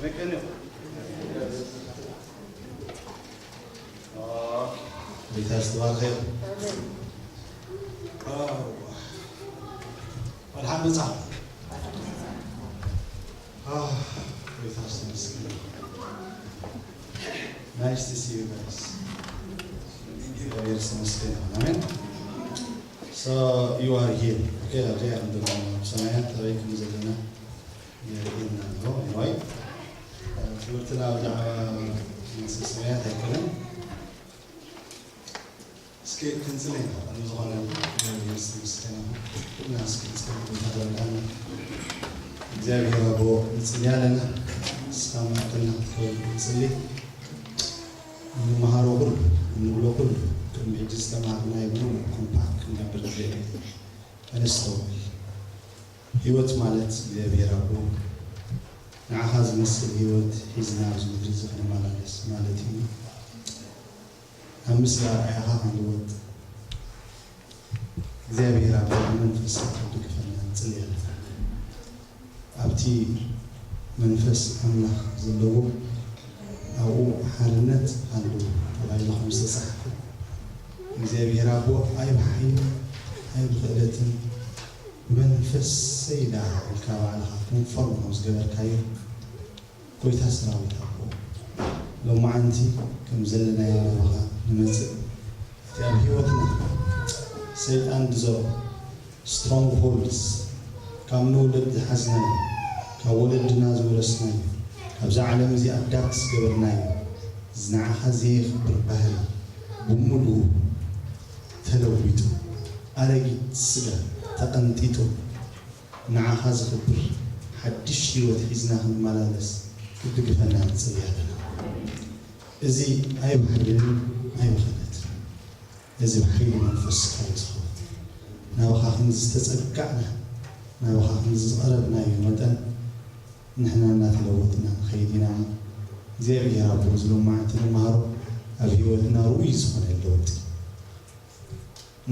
መቀን ይኹን። ጌታ ዝተባረኸ ይኹን። ወድሓን መጻኹም። ጌታ ዝተመስገነ ይኹን። Nice to see you guys. እግዚኣብሔር ዝተመስገነ ይኹን። ኣሜን። So you are here. Okay, ኣብዚኣ ከም ዘለና ብሰማያት ኣበይ ከም ዘለና የርእየና ኣሎ። Anyway፣ ትምህርትና ብዛዕባ መንግስተ ሰማያት ኣይኮነን። እስኪ ክንጽሊ ኢና። ቅድሚ ዝኾነ እግዚኣብሔር ዝተመስገነ ይኹን። እና እስኪ ንጽሊ። ጎይታ ተረዳእና። እግዚኣብሔር ኣቦ፣ ንጽሊ ኣለና። ንስኻ ማእከልና ክትከውን ንጽሊ። እንመሃሮ ኩሉ፣ እንብሎ ኩሉ፣ ቅድሚ ሕጂ ዝተማሃርናዮ ብምሉእ ኮምፓክት ክንገብር እግዚኣብሔር ኣነስተውዕል። ህይወት ማለት እግዚኣብሔር ኣቦ፣ ንዓኻ ዝመስል ህይወት ሒዝና ኣብዚ ምድሪ እዚ ክንመላለስ ማለት እዩ። ኣብ ምስሊ ኣርኣያኻ ክንልወጥ እግዚኣብሔር ኣቦ ብመንፈስካ ክትድግፈና ንጽሊ ኣለና። ኣብቲ መንፈስ ኣምላኽ ዘለዎ ኣብኡ ሓርነት ኣለዎ ተባሂሉ ከም ዝተጻሕፈ እግዚኣብሔር ኣቦ ኣይ ብሓይልን ኣይ ብኽእለትን ብመንፈሰይ ኢላ ኢልካ ባዕልኻ ኮንፈርም ከም ዝገበርካዮ ጎይታ ሰራዊት ኣቦ ሎማዓንቲ ከም ዘለናዮ ናባኻ ንመጽእ እቲ ኣብ ህይወትና ሰይጣን ዝዘርኦ ስትሮንግሆልድስ ካብ ንውለድ ዝሓዝናዮ ካብ ወለድና ዝወረስናዮ ካብዛ ዓለም እዚኣ ኣዳፕት ዝገበርናዮ እዚ ንዓኻ ዘየኽብር ባህሪ ብምሉኡ ተለዊጡ ኣረጊት ስጋ ተቐንጢጡ ንዓኻ ዘኽብር ሓድሽ ህይወት ሒዝና ክንመላለስ ክትድግፈና ንጽሊ ኣለና። እዚ ኣይብሓይልን ኣይብኽእለትን። እዚ ብሓይሊ መንፈስካ እዩ ዝኸውን። ናብኻ ከም ዝተጸጋዕና ናብኻ ከም ዝቐረብናዮ መጠን ንሕና እናተለወጥና ንኸይድ ኢና። እግዚኣብሔር ኣቦ እዚ ሎማዓንቲ ንመሃሮ ኣብ ህይወትና ርኡይ ዝኾነ ለውጢ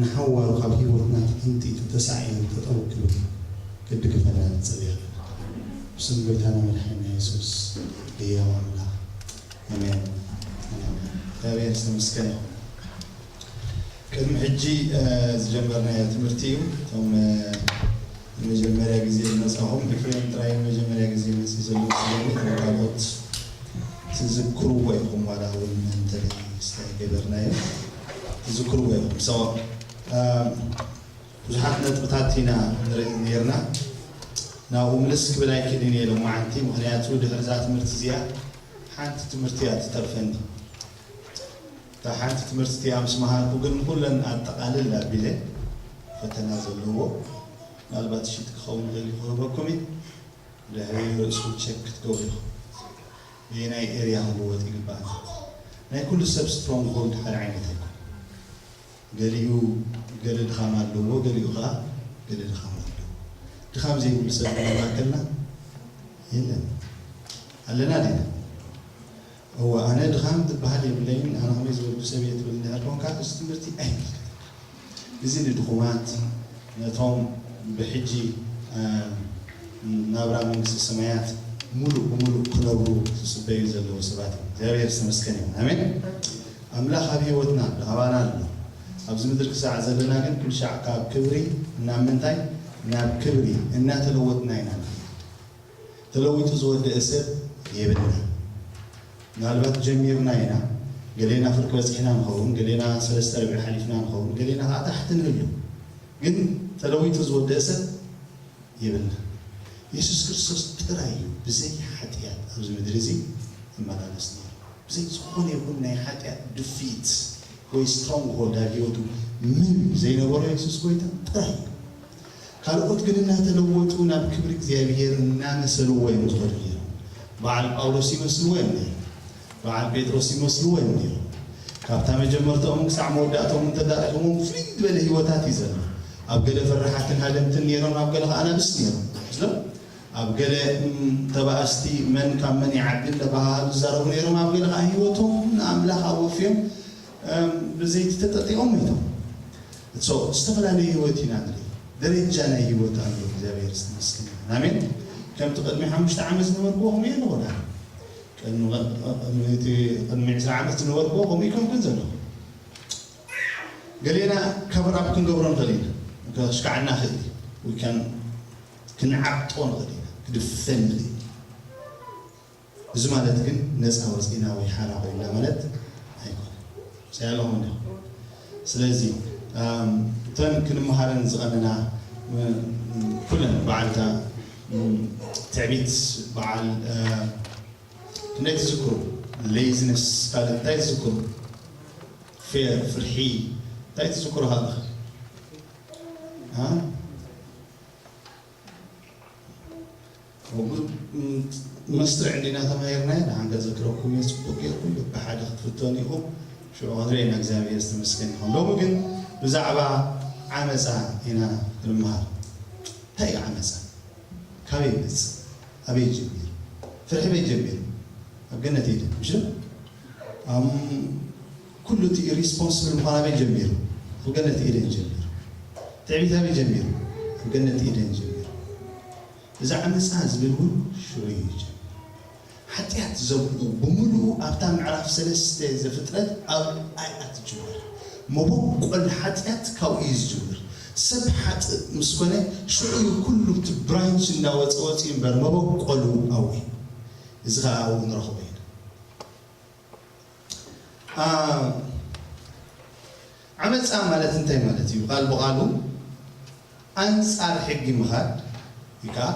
ንሓዋሩ ካብ ህይወትና ተቐንጢጡ ተሳዒሩ ጠጠው ክብል ክትድግፈና ንጽሊ ኣለና። ብስም ጎይታና መድሓኒና የሱስ ህያው ኣምላኽ ኣሜን። ኣሜን። እግዚኣብሔር ዝተመስገነ ይኹን። ቅድሚ ሕጂ ዝጀመርናዮ ትምህርቲ እዩ። እቶም ንመጀመርያ ግዜ ዝመጻኹም፣ ኤፍሬም ጥራይ መጀመርያ ግዜ መጺእ ዘሎ ስለኒ፣ ካልኦት ትዝክርዎ ኢኹም፣ ዋላ እውን እንተ ገበርናዮ ትዝክርዎ ኢኹም። So ብዙሓት ነጥብታት ኢና ንርኢ ነርና። ናብኡ ምልስ ክብል ኣይክእልን እየ ሎማዓንቲ፣ ምኽንያቱ ድሕሪ እዛ ትምህርቲ እዚኣ ሓንቲ ትምህርቲ እያ ትተርፈኒ። እታ ሓንቲ ትምህርቲ እቲኣ ምስ መሃርኩ ግን ንኹለን ኣጠቓልል ኣቢለ ፈተና ዘለዎ ምናልባት ሽት ክኸውን ይኽእል እዩ ክህበኩም እዩ። ድሕሪ ርእስኹም ቸክ ክትገብሩ ኢኹም። በየናይ ኤርያ ክንልወጥ ይግባእ? ናይ ኩሉ ሰብ ስትሮንግ ሆልድ ሓደ ዓይነት ኣይኮን። ገሊኡ ገለ ድኻም ኣለዎ፣ ገሊኡ ከዓ ገለ ድኻም ኣለዎ። ድኻም ዘይብሉ ሰብ ኢና ማእከልና የለን። ኣለና ዲና? እወ፣ ኣነ ድኻም ዝበሃል የብለይን፣ ኣነ ከመይ ዝበልኩ ሰብ እየ ትብል እንድሕር ኮንካ፣ እዚ ትምህርቲ ኣይምልከተካ። እዚ ንድኹማት፣ ነቶም ብሕጂ ናብራ መንግስቲ ሰማያት ሙሉእ ብሙሉእ ክነብሩ ዝፅበዩ ዘለዉ ሰባት እዮም። እግዚኣብሔር ዝተመስገነ ይኹን። ኣሜን። ኣምላኽ ኣብ ህይወትና ኣሎ፣ ኣባና ኣሎ። ኣብዚ ምድሪ ክሳዕ ዘለና ግን ኩሉ ሻዕ ካብ ክብሪ ናብ ምንታይ? ናብ ክብሪ እናተለወጥና ኢና። ተለዊጡ ዝወደአ ሰብ የብልና። ምናልባት ጀሚርና ኢና፣ ገሌና ፍርቂ በፂሕና ንኸውን፣ ገሌና ሰለስተ ርብዒ ሓሊፍና ንኸውን፣ ገሌና ከዓ ታሕቲ ንህሉ። ግን ተለዊጡ ዝወደአ ሰብ የብልና። የሱስ ክርስቶስ ጥራይ እዩ ብዘይ ሓጢኣት ኣብዚ ምድሪ እዚ ዝመላለስ ነይሩ። ብዘይ ዝኾነ ይኹን ናይ ሓጢኣት ድፊት ወይ ስትሮንግ ሆልድ ኣብ ህይወቱ ምን ዘይነበሮ የሱስ ጎይታ ጥራይ እዩ። ካልኦት ግን እናተለወጡ ናብ ክብሪ እግዚኣብሔር እናመሰልዎ እዮም ዝኸዱ ነይሮም። በዓል ጳውሎስ ይመስልዎ እዮም ነይሮም። በዓል ጴጥሮስ ይመስልዎ እዮም ነይሮም። ካብታ መጀመርታኦም ክሳዕ መወዳእታኦም እንተዳርኢኹሞም ፍልይ ዝበለ ህይወታት እዩ ዘሎ። ኣብ ገለ ፈራሓትን ሃደምትን ነይሮም፣ ኣብ ገለ ከዓ ኣናብስ ነይሮም። ስለ ኣብ ገለ ተባእስቲ መን ካብ መን ይዓቢ እንዳባሃሉ ዝዛረቡ ነይሮም፣ ኣብ ገለ ከዓ ህይወቶም ንኣምላኽ ኣወፍዮም ብዘይቲ ተጠጢቖም ሞይቶም። So ዝተፈላለየ ህይወት ኢና ንርኢ። ደረጃ ናይ ህይወት ኣሎ። እግዚኣብሔር ዝተመስገነ ይሁን። ኣሜን። ከምቲ ቅድሚ ሓሙሽተ ዓመት ዝነበርኩዎ ከምኡ እየ ንኾና። ቅድሚ ዕስራ ዓመት ዝነበርኩዎ ከምኡ ይከውን ግን ዘለኹ። ገሌና ከቨር ኣፕ ክንገብሮ ንኽእል ኢና። ከሽካዓና ኽእል እዩ። We can ክንዓብጦ ንኽእል ኢና። ክድፈን ንኽእል ኢና። እዚ ማለት ግን ነፃ ወፂና ወይ ሓራ ኮይና ማለት ኣይኮነን። ሰያለኹም እንዲኹም። ስለዚ እተን ክንመሃረን ዝቐነና ኩለን በዓልታ ትዕቢት በዓል ክንደይ ትዝክሩ? ሌዝነስ ካልእ እንታይ ትዝክሩ? ፌር ፍርሒ እንታይ ትዝክሩ? ሃለኸ መስርዕ እንዲና ተማሂርና ኢና። ሓንከ ዘክረኩም እየ። ፅቡቅ ጌርኩም ብሓደ ክትፍተኑ ኢኹም። ሽዑ ክንሪኤና እግዚኣብሔር ዝተመስገን ይኹን። ሎሚ ግን ብዛዕባ ዓመፃ ኢና ክንመሃር። እንታይ እዩ ዓመፃ? ካበይ ይመፅእ? ኣበይ ይጀሚር? ፍርሒ በይ ጀሚሩ? ኣብ ገነት ኤደን ምሽ? ኣም ኩሉ እቲ ኢሪስፖንስብል ምዃን ኣበይ ጀሚሩ? ኣብ ገነት ኤደን ጀሚሩ። ትዕቢት ኣበይ ጀሚሩ? ኣብ ገነት ኤደን ጀሚሩ። እዚ ዓመፃ ዝብል እውን ሽዑ እዩ ጀሚሩ። ሓጢኣት ዘብኡ ብምሉኡ ኣብታ ምዕራፍ ሰለስተ ዘፍጥረት ኣብ ኣይኣ ትጅመር። መበቆል ሓጢኣት ካብኡ እዩ ዝጅምር። ሰብ ሓጥእ ምስ ኮነ ሽዑ እዩ ኩሉ እቲ ብራንች እንዳወፀ ወፂኡ እምበር መበቆሉ ኣብኡ እዩ። እዚ ከዓ ኣብኡ ንረኽቦ ኢና። ዓመፃ ማለት እንታይ ማለት እዩ? ቃል ብቃሉ ኣንፃር ሕጊ ምኻድ እዩ። ከዓ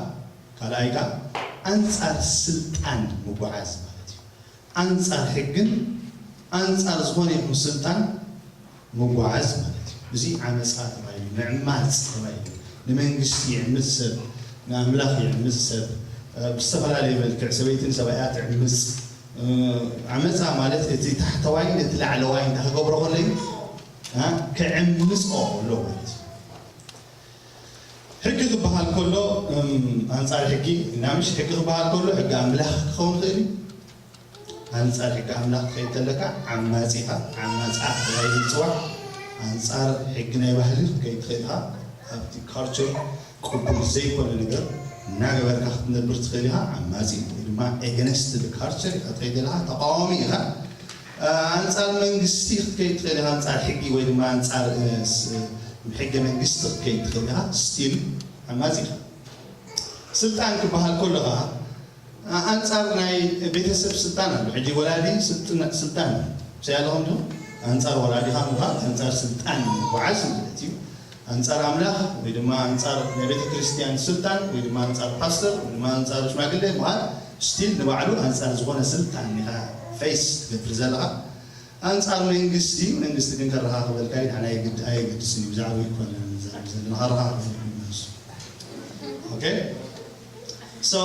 ካልኣይ ከዓ ኣንፃር ስልጣን ምጉዓዝ ማለት እዩ። ኣንፃር ሕግን ኣንፃር ዝኾነ ይኹን ስልጣን ምጉዓዝ ማለት እዩ። እዚ ዓመፃ ተባሂሉ ምዕማፅ ተባሂሉ። ንመንግስቲ ይዕምፅ ሰብ፣ ንኣምላኽ ይዕምፅ ሰብ፣ ብዝተፈላለየ መልክዕ ሰበይትን ሰብኣያ ትዕምፅ። ዓመፃ ማለት እቲ ታሕተዋይ ነቲ ላዕለዋይ እንታይ ክገብሮ ከሎ እዩ? ክዕምፆ ከሎ ማለት እዩ። ሕጊ ክበሃል ከሎ ኣንፃር ሕጊ እናምሽ ሕጊ ክበሃል ከሎ ሕጊ ኣምላኽ ክኸውን ይኽእል እዩ። ኣንፃር ሕጊ ኣምላኽ ትኸይድ ተለካ ዓማፂ ኢኻ፣ ዓማፃ ተባሂሉ ይፅዋዕ። ኣንፃር ሕጊ ናይ ባህሊ ክትከይድ ትኽእል ኢኻ። ኣብቲ ካልቸር ቅቡል ዘይኮነ ነገር እናገበርካ ክትነብር ትኽእል ኢኻ። ዓማፂ ወይ ድማ ኤገነስት ካልቸር ኢኻ ትኸይድ ዘለኻ፣ ተቃዋሚ ኢኻ። ኣንፃር መንግስቲ ክትከይድ ትኽእል ኢኻ። ኣንፃር ሕጊ ወይ ድማ ኣንፃር ሕገ መንግስቲ ክትከይድ ትኽእል ኢኻ። ስቲል ዓማፂ ኢኻ። ስልጣን ክበሃል ከሎ ከዓ ኣንፃር ናይ ቤተሰብ ስልጣን ኣሎ። ሕጂ ወላዲ ስልጣን እዩ። ምስ ያለኹም ዶ ኣንፃር ወላዲኻ ምዃን ኣንፃር ስልጣን ምጉዓዝ ማለት እዩ። ኣንፃር ኣምላኽ ወይ ድማ ኣንፃር ናይ ቤተ ክርስቲያን ስልጣን ወይ ድማ ኣንፃር ፓስተር ወይ ድማ ኣንፃር ሽማግሌ ምዃን ስቲል ንባዕሉ ኣንፃር ዝኾነ ስልጣን ኢኻ ፌስ ትገብር ዘለኻ። ኣንፃር መንግስቲ መንግስቲ ግን ከረኻኽበልካ እዩ። ንዓና ኣየግድስን እዩ። ብዛዕባ ይኮነ ንዛረብ ዘለና ከረኻኽበልካ እዩ። ኦኬ ሶ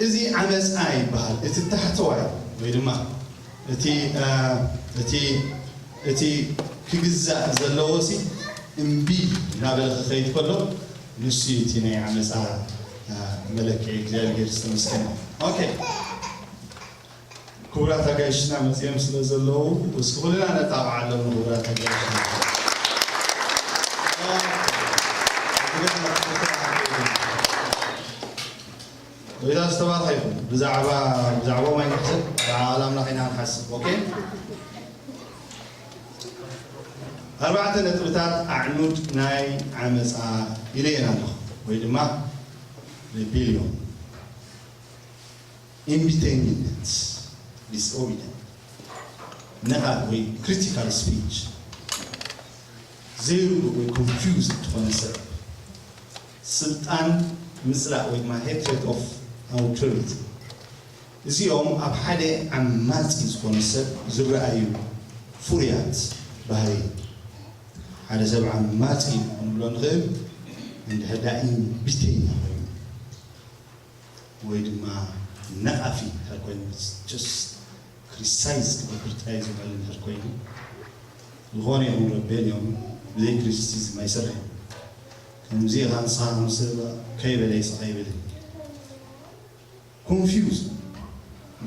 እዚ ዓመፃ ይበሃል። እቲ ታሕተዋይ ወይ ድማ እቲ እቲ እቲ ክግዛእ ዘለዎ ሲ እምቢ እናበለ ክኸይድ ከሎ ንሱ እቲ ናይ ዓመፃ መለክዒ እግዚኣብሔር ዝተመስገነ። ኦኬ ክቡራት ኣጋይሽና መፅኦም ስለ ዘለዉ እስኪ ኩልና ነጣቕዓሎም ንክቡራት ኣጋይሽና። ጎይታ ዝተባረኸ ይኹን። ብዛዕባ ብዛዕባኦም ኣይንሕሰብ፣ ብዛዕባ ቃል ኣምላኽ ኢና ንሓስብ። ኦኬ ኣርባዕተ ነጥብታት ኣዕኑድ ናይ ዓመፃ ኢለየን ኣለኹ ወይ ድማ ሪቢልዮን። እምቢተኝነት፣ ዲስኦቢደንት፣ ነቓል ወይ ክሪቲካል ስፒች፣ ዘይርዱእ ወይ ኮንፊውዝድ ዝኾነ ሰብ፣ ስልጣን ምፅላእ ወይ ድማ ሄትሬት ኦፍ ኣውቶሪቲ፣ እዚኦም ኣብ ሓደ ዓማፂ ዝኾነ ሰብ ዝረኣዩ ፍሩያት ባህሪ። ሓደ ሰብ ዓማፂ ክንብሎ ንኽእል እንድሕር ዳ እምቢተኛ ኮይኑ ወይ ድማ ነቓፊ እንድሕር ኮይኑ ጀስት ክሪቲሳይዝ ክገብር ጥራይ ዝውዕል እንድሕር ኮይኑ ዝኾነ ይኹን ረቤልዮን ብዘይ ክሪቲሲዝም ኣይሰርሕን። ከምዚ ኢኻ ንስኻ ምስ ከይበለ ይስኻ ይብል ኮንፊውዝ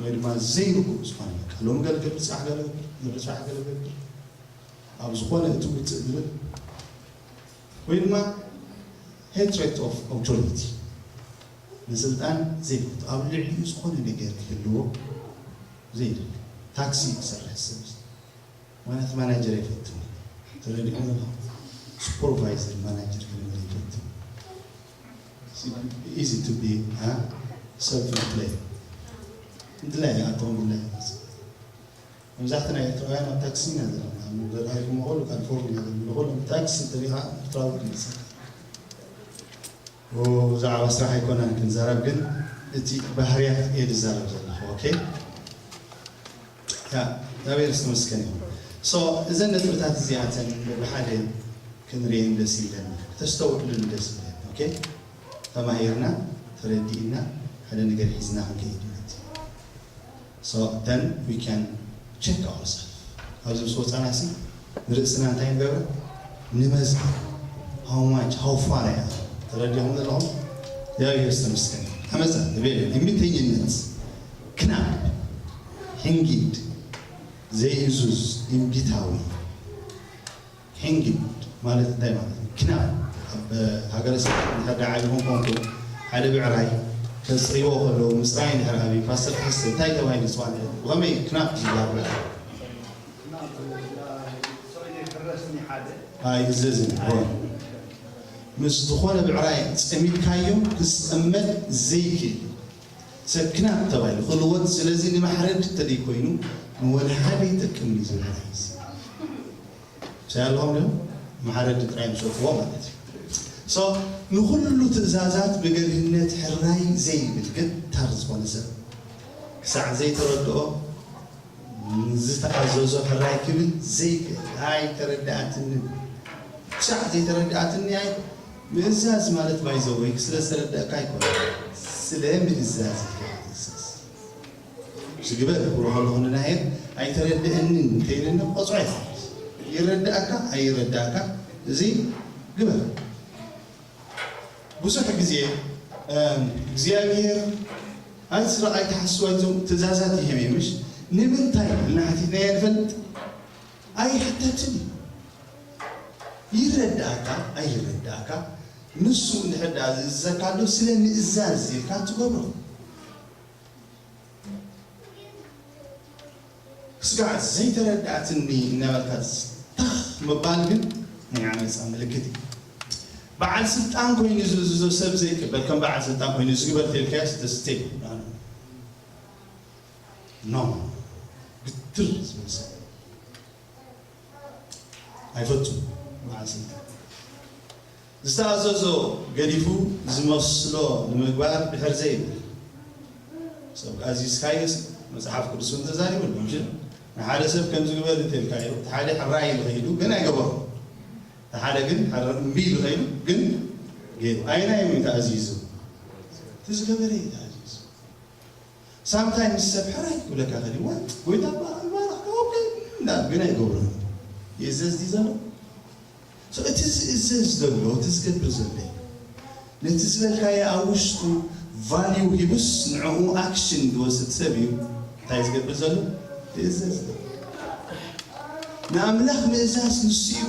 ወይ ድማ ዘይርጉእ ዝኾነ በቃ ሎሚ ገለ ገብር ፅባሕ ገለ ገብር ገብር ፅባሕ ገለ ገብር ኣብ ዝኾነ እቲ ውፅእ ዝብል ወይ ድማ ሄትሬት ኦፍ ኣውቶሪቲ ንስልጣን ዘይፍቱ ኣብ ልዕሊኡ ዝኾነ ነገር ክህልዎ ዘይደሊ ታክሲ ክሰርሕ ሰብ ማለት ማናጀር ኣይፈትም። ተረዲእኩም ኣለኹም? ሱፐርቫይዘር ማናጀር ክልመድ ኣይፈትም። Easy to be self employed. ድላይ ኣቶም ድላይ መብዛሕትና ኤርትራውያን ኣብ ታክሲ ኢና ዘለና። ኣብ ደርሃይ ክመቐሉ ካሊፎርኒያ ዘለኹ ኩሎም ታክሲ እንተሪኻ ኤርትራዊ ክመስል ብዛዕባ ስራሕ ኣይኮነን ክንዛረብ፣ ግን እቲ ባህርያት እየ ዝዛረብ ዘለኹ። ኦኬ፣ ያ እግዚኣብሔር ዝተመስገነ ይኹን። ሶ እዘን ነጥብታት እዚኣተን ብሓደ ክንሪኤን ደስ ይብለኒ፣ ክተስተውዕሉን ደስ ይብለኒ። ኦኬ፣ ተማሂርና ተረዲእና ሓደ ነገር ሒዝና ክንከይድ ማለት እዩ። So then we can check ourselves። ኣብዚ ምስ ወፃና ሲ ንርእስና እንታይ ንገብር? ንመዝን። How much? How far እያ? ተረዲኹም ዘለኹም? እግዚኣብሔር ዝተመስገነ። ኣመፃ ንቤል እምቢተኝነት፣ ክናብ፣ ሕንጊድ፣ ዘይእዙዝ፣ እምቢታዊ። ሕንጊድ ማለት እንታይ ማለት እዩ? ክናብ ኣብ ሃገረ ሰብ እንድሕር ደኣ ዓቢኹም ኮንኩም ሓደ ብዕራይ ከፅርይዎ ከለዉ ምፅራይ እንድሕር ኣብዩ ፓስተር ተስተ እንታይ ተባሂሉ ዝፅዋዕ እንድሕር ብኸመይ ክናብ ዝበሃል ብዕራይ ኣይእዘዝን ይኾን ምስ ዝኾነ ብዕራይ ፀሚድካዮ ክፅመድ ዘይክእል ሰብ ክናብ ተባሂሉ ክልወጥ ስለዚ ንማሕረድ ተደይ ኮይኑ ንወላ ሓደ ይጠቅም እዩ ዝብል ሓይስ ሳይ ኣለኹም ዶ መሓረዲ ጥራይ ምሸጥዎ ማለት እዩ so ንኩሉ ትእዛዛት ብገርህነት ሕራይ ዘይብል ገታር ዝኾነ ሰብ ክሳዕ ዘይተረድኦ ዝተኣዘዞ ሕራይ ክብል ዘይክእል ኣይተረድኣትንን ክሳዕ ዘይተረድኣትኒ ኣይ ምእዛዝ ማለት ባይዘወይ ስለ ዝተረድኣካ ኣይኮነ ስለ ምእዛዝ ኢልካ ትእዘዝ ዝግበር ክብሎ ከለኹ ንናየር ኣይተረድእንን እንተይልና ቆፅዖ ይኸውን ይረዳእካ ኣይረዳእካ እዚ ግበር ብዙሕ ግዜ እግዚኣብሔር ኣይትስረቕ ኣይትሓስብ ኣይዞም ትእዛዛት ይህብ እዩ ምሽ ንምንታይ እናሓቲትናዮ ንፈልጥ ኣይሕተትን እዩ ይረዳእካ ኣይረዳእካ ንሱ እንድሕር ዝእዘካ ኣሎ ስለ ምእዛዝ ኢልካ ትገብሮ ስጋዕ ዘይተረድኣትኒ እናበልካ ታኽ ምባል ግን ናይ ዓመፃ ምልክት እዩ። በዓል ስልጣን ኮይኑ ዝእዝዞ ሰብ ዘይቅበል ከም በዓል ስልጣን ኮይኑ ዝግበር ተልካዮ ስተስቴ ኖ ግትር ዝብል ሰብ ኣይፈቱ በዓል ስልጣን ዝተኣዘዞ ገዲፉ ዝመስሎ ንምግባር ድሕር ዘይብል ሰብ ኣዚዝካዮስ መፅሓፍ ቅዱስ እውን ተዛሪቡ ኣሎ ምሽ ንሓደ ሰብ ከም ዝግበር እንተልካዮ እቲ ሓደ ሕራይ ኢሉ ከይዱ ግን ኣይገበሮ እቲ ሓደ ግን እምቢ ኢሉ ከይዱ ግን ገይሩ ኣይናይ ወይ ተኣዚዙ እቲ ዝገበረ እዩ ተኣዚዙ ሳምታይምስ ሰብ ሕራይ ክብለካ ከሊዋ ጎይታ ባረክ ባረክ ኦኬ እንዳ ግን ኣይገብሮን ይእዘዝ ድዩ ዘሎ እቲ ዝእዘዝ ዘሎ እቲ ዝገብር ዘሎ ነቲ ዝበልካዮ ኣብ ውሽጡ ቫልዩ ሂቡስ ንዕኡ ኣክሽን ዝወስድ ሰብ እዩ እንታይ ዝገብር ዘሎ ዝእዘዝ ዘሎ ንኣምላኽ ምእዛዝ ንሱ እዩ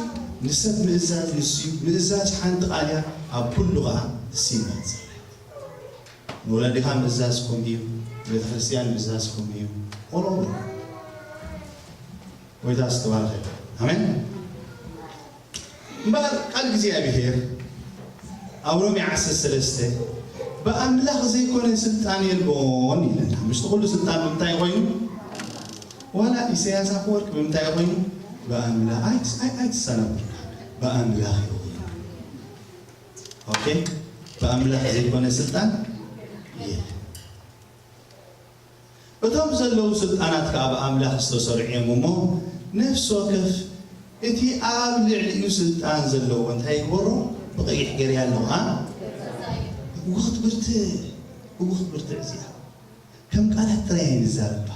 ንሰብ ምእዛዝ ንሱ እዩ ምእዛዝ ሓንቲ ቃል እያ ኣብ ኩሉ ከዓ እሲ ይመፅእ ንወለድኻ ምእዛዝ ከምኡ እዩ ቤተክርስትያን ምእዛዝ ከምኡ እዩ ቆሎ ጎይታ ዝተባረኸ ኣሜን እምበኣር ቃል እግዚኣብሔር ኣብ ሮሜ ዓሰርተ ሰለስተ ብኣምላኽ ዘይኮነ ስልጣን የልቦን ይለና ምስቲ ኩሉ ስልጣን ብምንታይ ኮይኑ ዋላ ኢሳያስ ኣፈወርቂ ብምንታይ ኮይኑ ብኣምላኽ ኣይትሰናብር ብኣምላኽ ይኸውን ኦኬ ብኣምላኽ ዘይኮነ ስልጣን የለን እቶም ዘለዉ ስልጣናት ከዓ ብኣምላኽ ዝተሰርዑ እዮም እሞ ነፍሲ ወከፍ እቲ ኣብ ልዕሊኡ ስልጣን ዘለዎ እንታይ ይግበሮ ብቐይሕ ገርያ ኣለዋ እወ ክትብርትዕ እወ ክትብርትዕ እዚኣ ከም ቃላት ጥራይ ኣይንዛረባ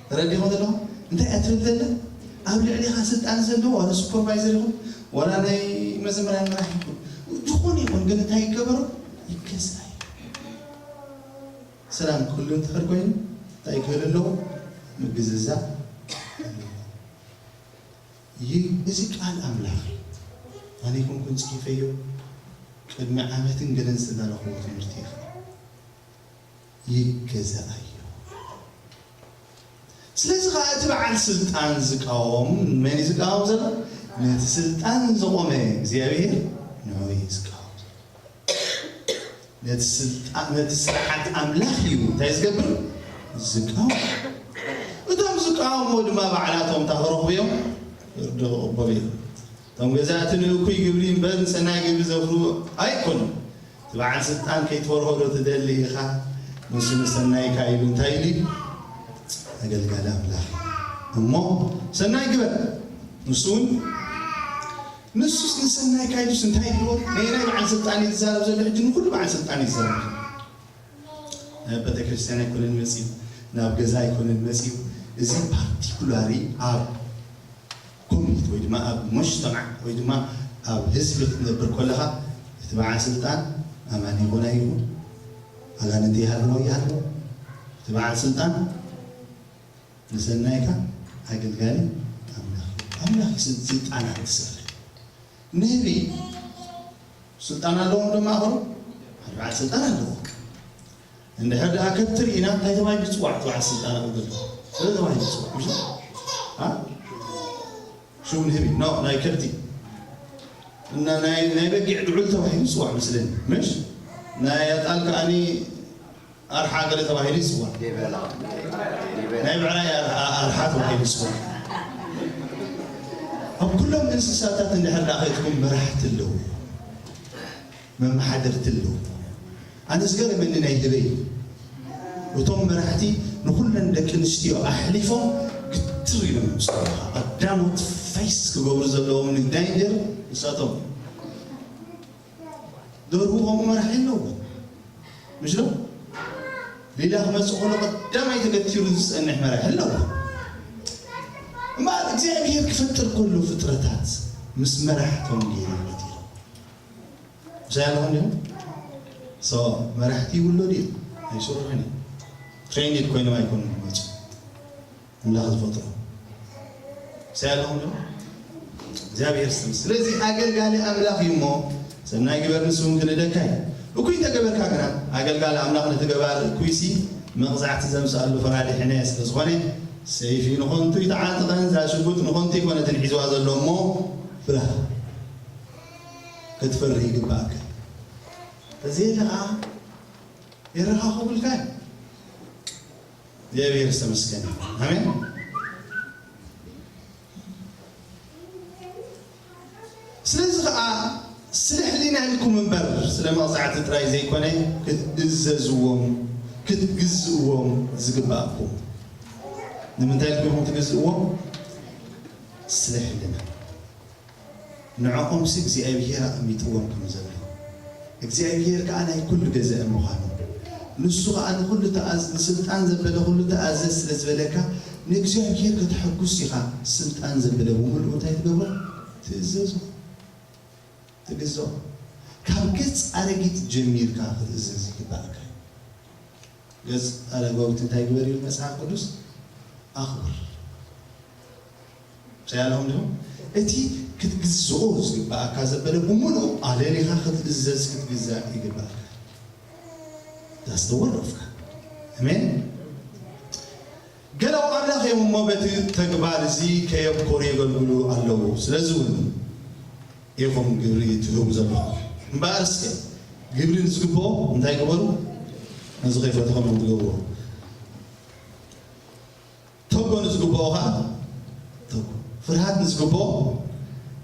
ተረዲኹም ዘለኹም እንታይ እያ ትብል ዘላ ኣብ ልዕሊኻ ስልጣን ዘለዎ ዋላ ሱፐርቫይዘር ይኹን ዋላ ናይ መዘምራን መራሕ ይኹን ዝኾነ ይኹን ግን እንታይ ይገበሮ ይገዛ እዩ ሰላም ክህሉ እንድሕር ኮይኑ እንታይ ክህሉ ኣለዎ ምግዝዛእ ኣለዎ ይህ እዚ ቃል ኣምላኽ ኣነ ይኮንኩን ፅሒፈዮ ቅድሚ ዓመትን ገለን ዝተላለኽዎ ትምህርቲ ይኽእል ይገዛኣዮ ስለዚ ከዓ እቲ በዓል ስልጣን ዝቃወም መን እዩ ዝቃወም ዘሎ? ነቲ ስልጣን ዘቆመ እግዚኣብሔር ንዑ እዩ ዝቃወም ዘሎ። ነቲ ስልጣን፣ ነቲ ስርዓት ኣምላኽ እዩ እንታይ ዝገብር? ዝቃወም። እቶም ዝቃወምዎ ድማ ባዕላቶም እንታይ ክረኽቡ እዮም? ፍርዲ ክቕበሉ እዮም። እቶም ገዛእቲ ንእኩይ ግብሪ እምበር ንሰናይ ግብሪ ዘፍርሁ ኣይኮኑን። እቲ በዓል ስልጣን ከይትፈርሆ ዶ ትደሊ ኢኻ? ንሱ ንሰናይካ ኢሉ እንታይ ኢሉ እዩ? ኣገልጋሊ ኣምላኽ እዩ። እሞ ሰናይ ግበር። ንሱ እውን ንሱስ ንሰናይካ ኢሉስ እንታይ ይብሎ? ነየናይ በዓል ስልጣን እዩ ዝዛረብ ዘሎ? ሕጂ ንኩሉ በዓል ስልጣን እዩ ዝዛረብ ዘሎ። ናብ ቤተክርስትያን ኣይኮነን መጺኡ፣ ናብ ገዛ ኣይኮነን መጺኡ። እዚ ፓርቲኩላሪ ኣብ ኮሚኒቲ ወይ ድማ ኣብ መጅተማዕ ወይ ድማ ኣብ ህዝቢ ክትነብር ከለኻ፣ እቲ በዓል ስልጣን ኣማኒ ይኹን ኣይኹን፣ ኣጋንንቲ ይሃልዎ ይሃልዎ፣ እቲ በዓል ስልጣን ንሰናይካ ኣገልጋሊ ኣምላኽ እዩ። ኣምላኽ እዩ ስል-፣ ስልጣናት ዝሰርሕ። ንህቢ ስልጣን ኣለዎም ዶ ማእኸሉ? ሓደ በዓል ስልጣን ኣለዎ። እንድሕር ደኣ ከብቲ ርኢና እንታይ ተባሂሉ ይፅዋዕ? እቲ በዓል ስልጣን ኣብኡ ዘሎ እንታይ ተባሂሉ ይፅዋዕ? ምሽ? አ? ሽሙ ንህቢ? ኖ፣ ናይ ከብቲ። እና ናይ፣ ናይ በጊዕ ድዑል ተባሂሉ ይፅዋዕ መስለኒ። ምሽ? ናይ ኣጣል ከኣኒ ኣርሓ ገለ ተባሂሉ ይፅዋዕ። ናይ ብዕራይ ኣርሓ፣ ኣርሓ ተባሂሉ ይፅዋዕ። ኣብ ኩሎም እንስሳታት እንድሕር ደኣ ከይድኩም መራሕቲ ኣለዉ፣ መመሓደርቲ ኣለዉ። ኣነ ዝገረመኒ ናይ ህበይ፣ እቶም መራሕቲ ንኩለን ደቂ ኣንስትዮ ኣሕሊፎም ግትር ኢሎም እዮም ዝፅውዑኻ። ቀዳሞት ፌስ ክገብሩ ዘለዎም ንግዳይ ነይሩ ንሳቶም እዮም። ደርሁ ከምኡ መራሒ ኣለዎ። ምሽ ዶ? ሌላ ክመጽእ ከሎ ቀዳማይ ተገቲሩ ዝጸንሕ መራሒ ኣለዎ። እምበኣር እግዚኣብሔር ክፈጥር ከሎ ፍጥረታት ምስ መራሕቶም ገይሩ ፈጢሩ። ምሳይ ኣለኹም ዲኹም? ሶ፣ መራሕቲ ይውለዱ እዮም። ኣይስሩሕን እዮም። ትሬይንድ ኮይኖም ኣይኮኑን ዝመጹ። ኣምላኽ ዝፈጥሮ። ምሳይ ኣለኹም ዶ? እግዚኣብሔር ስም። ስለዚ ኣገልጋሊ ኣምላኽ እዩ እሞ፣ ሰናይ ግበር ንሱ እውን ክንእደካ እዩ። እኩይ እንተገበርካ ግና፣ ኣገልጋሊ ኣምላኽ ነቲ ገባር እኩይሲ መቕጻዕቲ ዘምጽኣሉ ፈራዲ ሕነ ስለ ዝኾነ፣ ሰይፊ ንኸንቱ ኣይተዓጠቐን፣ እዛ ሽጉጥ ንኸንቱ ኣይኮነትን ሒዝዋ ዘሎ እሞ፣ ፍረኻ። ክትፈርህ ይግባእካ። ተዘየለ ኸዓ፣ የረኻኽቡልካ እዩ። እግዚኣብሔር ዝተመስገነ ይሁን። ኣሜን። ስለዚ ኸዓ ስለ ሕሊና ኢልኩም እምበር ስለ መቕጻዕቲ ጥራይ ዘይኮነ ክትእዘዝዎም፣ ክትግዝእዎም ዝግባእኩም። ንምንታይ ኢልኩም ኢኹም ትግዝእዎም? ስለ ሕልና። ንዕኦምሲ እግዚኣብሔር ኣቐሚጥዎም ከም ዘሎ፣ እግዚኣብሔር ከኣ ናይ ኩሉ ገዛኢ ምዃኑ፣ ንሱ ኸኣ ንኹሉ ተኣዝ-፣ ንስልጣን ዘበለ ኩሉ ተኣዘዝ ስለ ዝበለካ፣ ንእግዚኣብሔር ከተሐጉስ ኢኻ። ስልጣን ዘበለ ብምልኡ እንታይ ትገብሮ? ትእዘዞ። ትግዝኦ። ካብ ገጽ ኣረጊት ጀሚርካ ክትእዘዝ ይግባእካ እዩ። ገጽ ኣረጋዊት እንታይ ግበር ይብል መጽሓፍ ቅዱስ? ኣኽብር። እንታይ ኣለኹም ዲኹም? እቲ ክትግዝኦ ዝግባእካ ዘበለ ብምሉኡ ኣለሊኻ ክትእዘዝ ክትግዛእ ይግባእካ። That's the word of God. ኣሜን። ገለ ኣምላኽ እዮም እሞ በቲ ተግባር እዚ ከየብኮሩ የገልግሉ ኣለዉ። ስለዚ እውን ኢኹም ግብሪ ትህቡ ዘለኹም። እምበኣር እስከ ግብሪ ንዝግብኦ እንታይ ግበሩ? ነዚ ከይፈተኹም እዮም ትገብርዎ። ተጎ ንዝግብኦ ኸዓ ተጎ። ፍርሃት ንዝግብኦ፣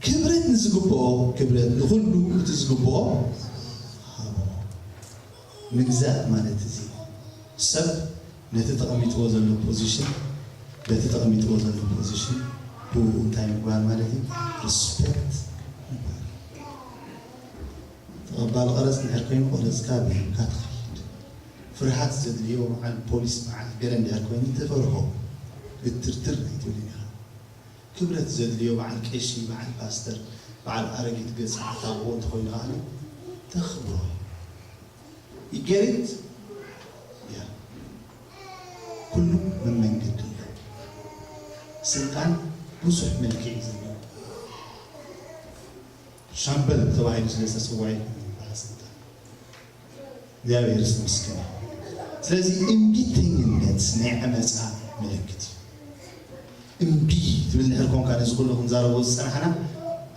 ክብረት ንዝግብኦ ክብረት፣ ንኹሉ እቲ ዝግብኦ ሃቦ። ምግዛእ ማለት እዚ ሰብ ነቲ ተቐሚጥዎ ዘሎ ፖዚሽን፣ በቲ ተቐሚጥዎ ዘሎ ፖዚሽን ብኡ እንታይ ምግባር ማለት እዩ? ሪስፔክት ምግባር። ተቐባሊ ቀረጽ እንድሕር ኮይኑ ቀረጽካ ብሂብካ ትኸይድ። ፍርሃት ዘድልዮ በዓል ፖሊስ በዓል ገለ እንድሕር ኮይኑ ትፈርሆ፣ ግትርትር ኣይትብልን ኢኻ። ክብረት ዘድልዮ በዓል ቀሺ፣ በዓል ፓስተር፣ በዓል ኣረጊት ገጽ ዓታብዎ እንተኾይኑ ከኣ ተኽብሮ። You get it? ያ። ኩሉ መመንገዲ ኣለዎ። ስልጣን ብዙሕ መልክዕ እዩ ዘለዎ። ሻምበል ተባሂሉ ስለ ዝተሰውዐ ኣይኮነን በዓል ስልጣን። እግዚኣብሔር ይመስገን። ስለዚ እምቢተኝነት ናይ ዓመፃ ምልክት እዩ። እምቢ ትብል ድሕር ኮንካ፣ ነዚ ኩሉ ክንዛረቦ ዝጸናሕና፣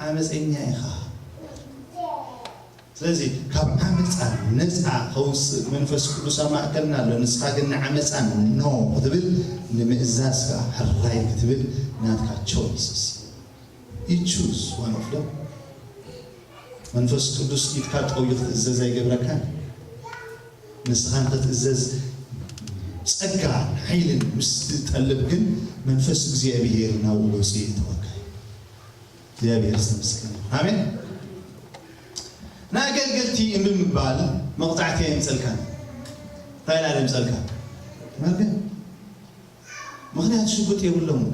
ዓመፀኛ ኢኻ። ስለዚ ካብ ዓመፃ ነፃ ከውፅእ መንፈስ ቅዱስ ኣብ ማእከልና ኣሎ። ንስኻ ግን ንዓመፃ ኖ ክትብል፣ ንምእዛዝ ከዓ ሕራይ ክትብል ናትካ ቾይስስ። You choose one of them። መንፈስ ቅዱስ ኢድካ ጠውዩ ክትእዘዝ ኣይገብረካን። ንስኻ ንኽትእዘዝ ጸጋ ሓይልን ምስ ትጠልብ ግን መንፈስ እግዚኣብሔር ናብኡ ገጹ የእትወካ እዩ። እግዚኣብሔር ዝተመስገነ ይሁን። ኣሜን። ንኣገልገልቲ እምቢ ምባል መቕጻዕቲ ኣየምጸልካን። እንታይ ኢላ ደምጸልካ? መርገም። ምኽንያት ሽጉጥ የብሎምን።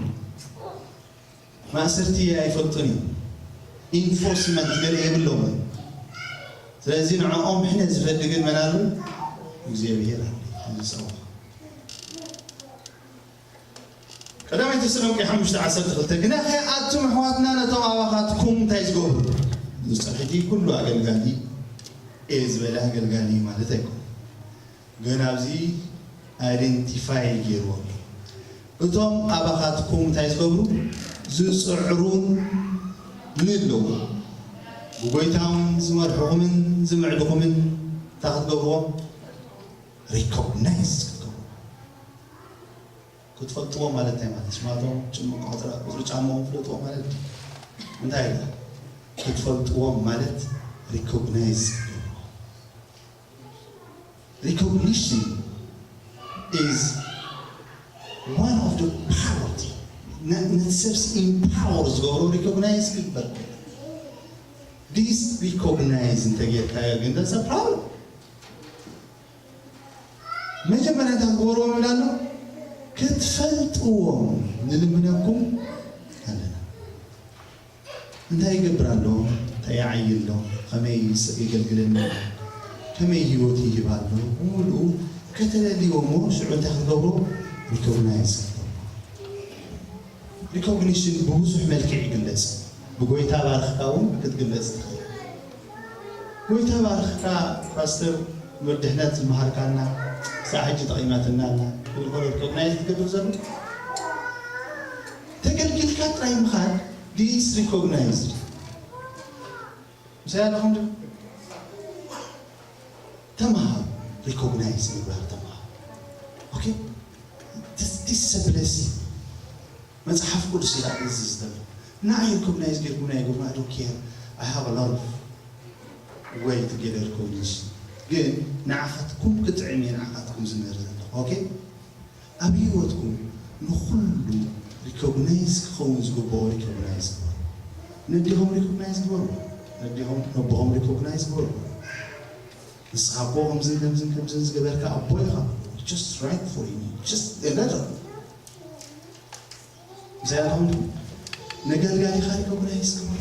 ማእሰርቲ ኣይፈልጡን እዮም። ኢንፎርስመንት ገለ የብሎምን። ስለዚ ንዕኦም ሕነ ዝፈዲ ግን መን ኣሎ? እግዚኣብሔር ኣሎ። እዚ ጸዋዕ። ቀዳማይ ተሰሎንቄ ሓሙሽተ ዓሰርተ ክልተ፣ ግናኸ ኣቱም ኣሕዋትና ነቶም ኣባኻትኩም እንታይ ዝገብሩ? ዝጸርሕቲ ኩሉ ኣገልጋሊ እየ ዝበለ ኣገልጋሊ ማለት ኣይኮነን። ግን ኣብዚ ኣይደንቲፋይ ገይርዎም። እቶም ኣባኻትኩም እንታይ ዝገብሩ? ዝጽዕሩን ንለዉ። ብጎይታውን ዝመርሕኹምን ዝምዕድኹምን እንታይ ክትገብርዎም? ሪኮግናይዝ ክትገብሩ። ክትፈልጥዎም ማለት እንታይ ማለት? ሽማቶም፣ ጭምቅ ቁጽሪ፣ ቁጽሪ ጫማኦም ፍለጥዎም ማለት ድዩ? እንታይ ኢለ? ክትፈልጥዎም ማለት ሪኮግናይዝ ክትገብሩ። Recognition is one of the power. ነቲ ሰብሲ ኢምፓወር ዝገብሮ ሪኮግናይዝ ክግበር። ዲስ ሪኮግናይዝ እንተጌርካዮ ግን that's a problem። መጀመርያ እንታይ ክገብርዎም ኢላ ኣሎ? ክትፈልጥዎም ንልምነኩም ኣለና። እንታይ ይገብር ኣሎ? እንታይ ይዓይ ኣሎ? ከመይ የገልግለኒ? ከመይ ህይወት ይህብ ኣሎ? ብምሉኡ ከተለልዎ እሞ ሽዑ እንታይ ክትገብሩ? ሪኮግናይዝ ክትገብሩ። ሪኮግኒሽን ብብዙሕ መልክዕ ይግለጽ። ብጎይታ ባርኽካ እውን ክትግለጽ ትኽእል። ጎይታ ባርኽካ ፓስተር፣ ምድሕነት ዝመሃርካና ክሳዕ ሕጂ ጠቒማትና ኣላ። ብልኮ ሪኮግናይዝ ትገብር ዘሎ ተገልጊልካ ጥራይ ምኻድ ዲስ ሪኮግናይዝ። ምሳይ ኣለኹም ዶ? ተምሃሩ፣ ሪኮግናይዝ ምግባር ተምሃሩ። ኦኬ? This, this is a blessing። መጽሓፍ ቅዱስ ኢላ እዚ ዝደለ ንዓይ ሪኮግናይዝ ጌርኩም ናይ ግርማ ዶኬር I have a lot of way to get recognition። ግን ንዓኻትኩም ክጥዕም እየ ንዓኻትኩም ዝምህር ዘለኹ። ኦኬ? ኣብ ህይወትኩም ንኹሉ ሪኮግናይዝ ክኸውን ዝግብኦ ሪኮግናይዝ ግበሩ። ነዲኹም ሪኮግናይዝ ግበሩ። ነዲኹም ነቦኹም ሪኮግናይዝ ግበሩ። ንስኻ እኮ ከምዝን ከምዝን ከምዝን ዝገበርካ ኣቦ ኢኻ። Just right for you. Just a letter። ምሳይ ኣለኹም ዶ? ነገልጋሊኻ ሪኮግናይዝ ግበሮ።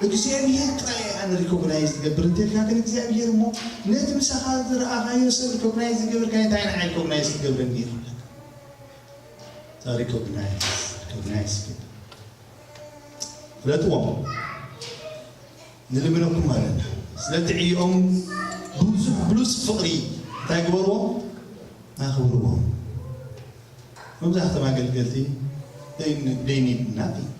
እግዚኣብሔር ጥራይ ኣነ ሪኮግናይዝ ዝገብር እንተልካ ግን እግዚኣብሔር እሞ ነቲ ምሳኻ ዝረኣኻዮ ሰብ ሪኮግናይዝ ዝገብርካ እንታይ ንዓይ ሪኮግናይዝ ትገብረኒ ኢኻ። ሪኮግናይዝ ሪኮግናይዝ ግበር። ፍለጥዎም። ንልምነኩም ኣለና። ስለቲ ዕዮኦም ብዙሕ ብሉጽ ፍቕሪ እንታይ ግበርዎም? ኣኽብርዎም። መብዛሕቶም ኣገልገልቲ they need nothing።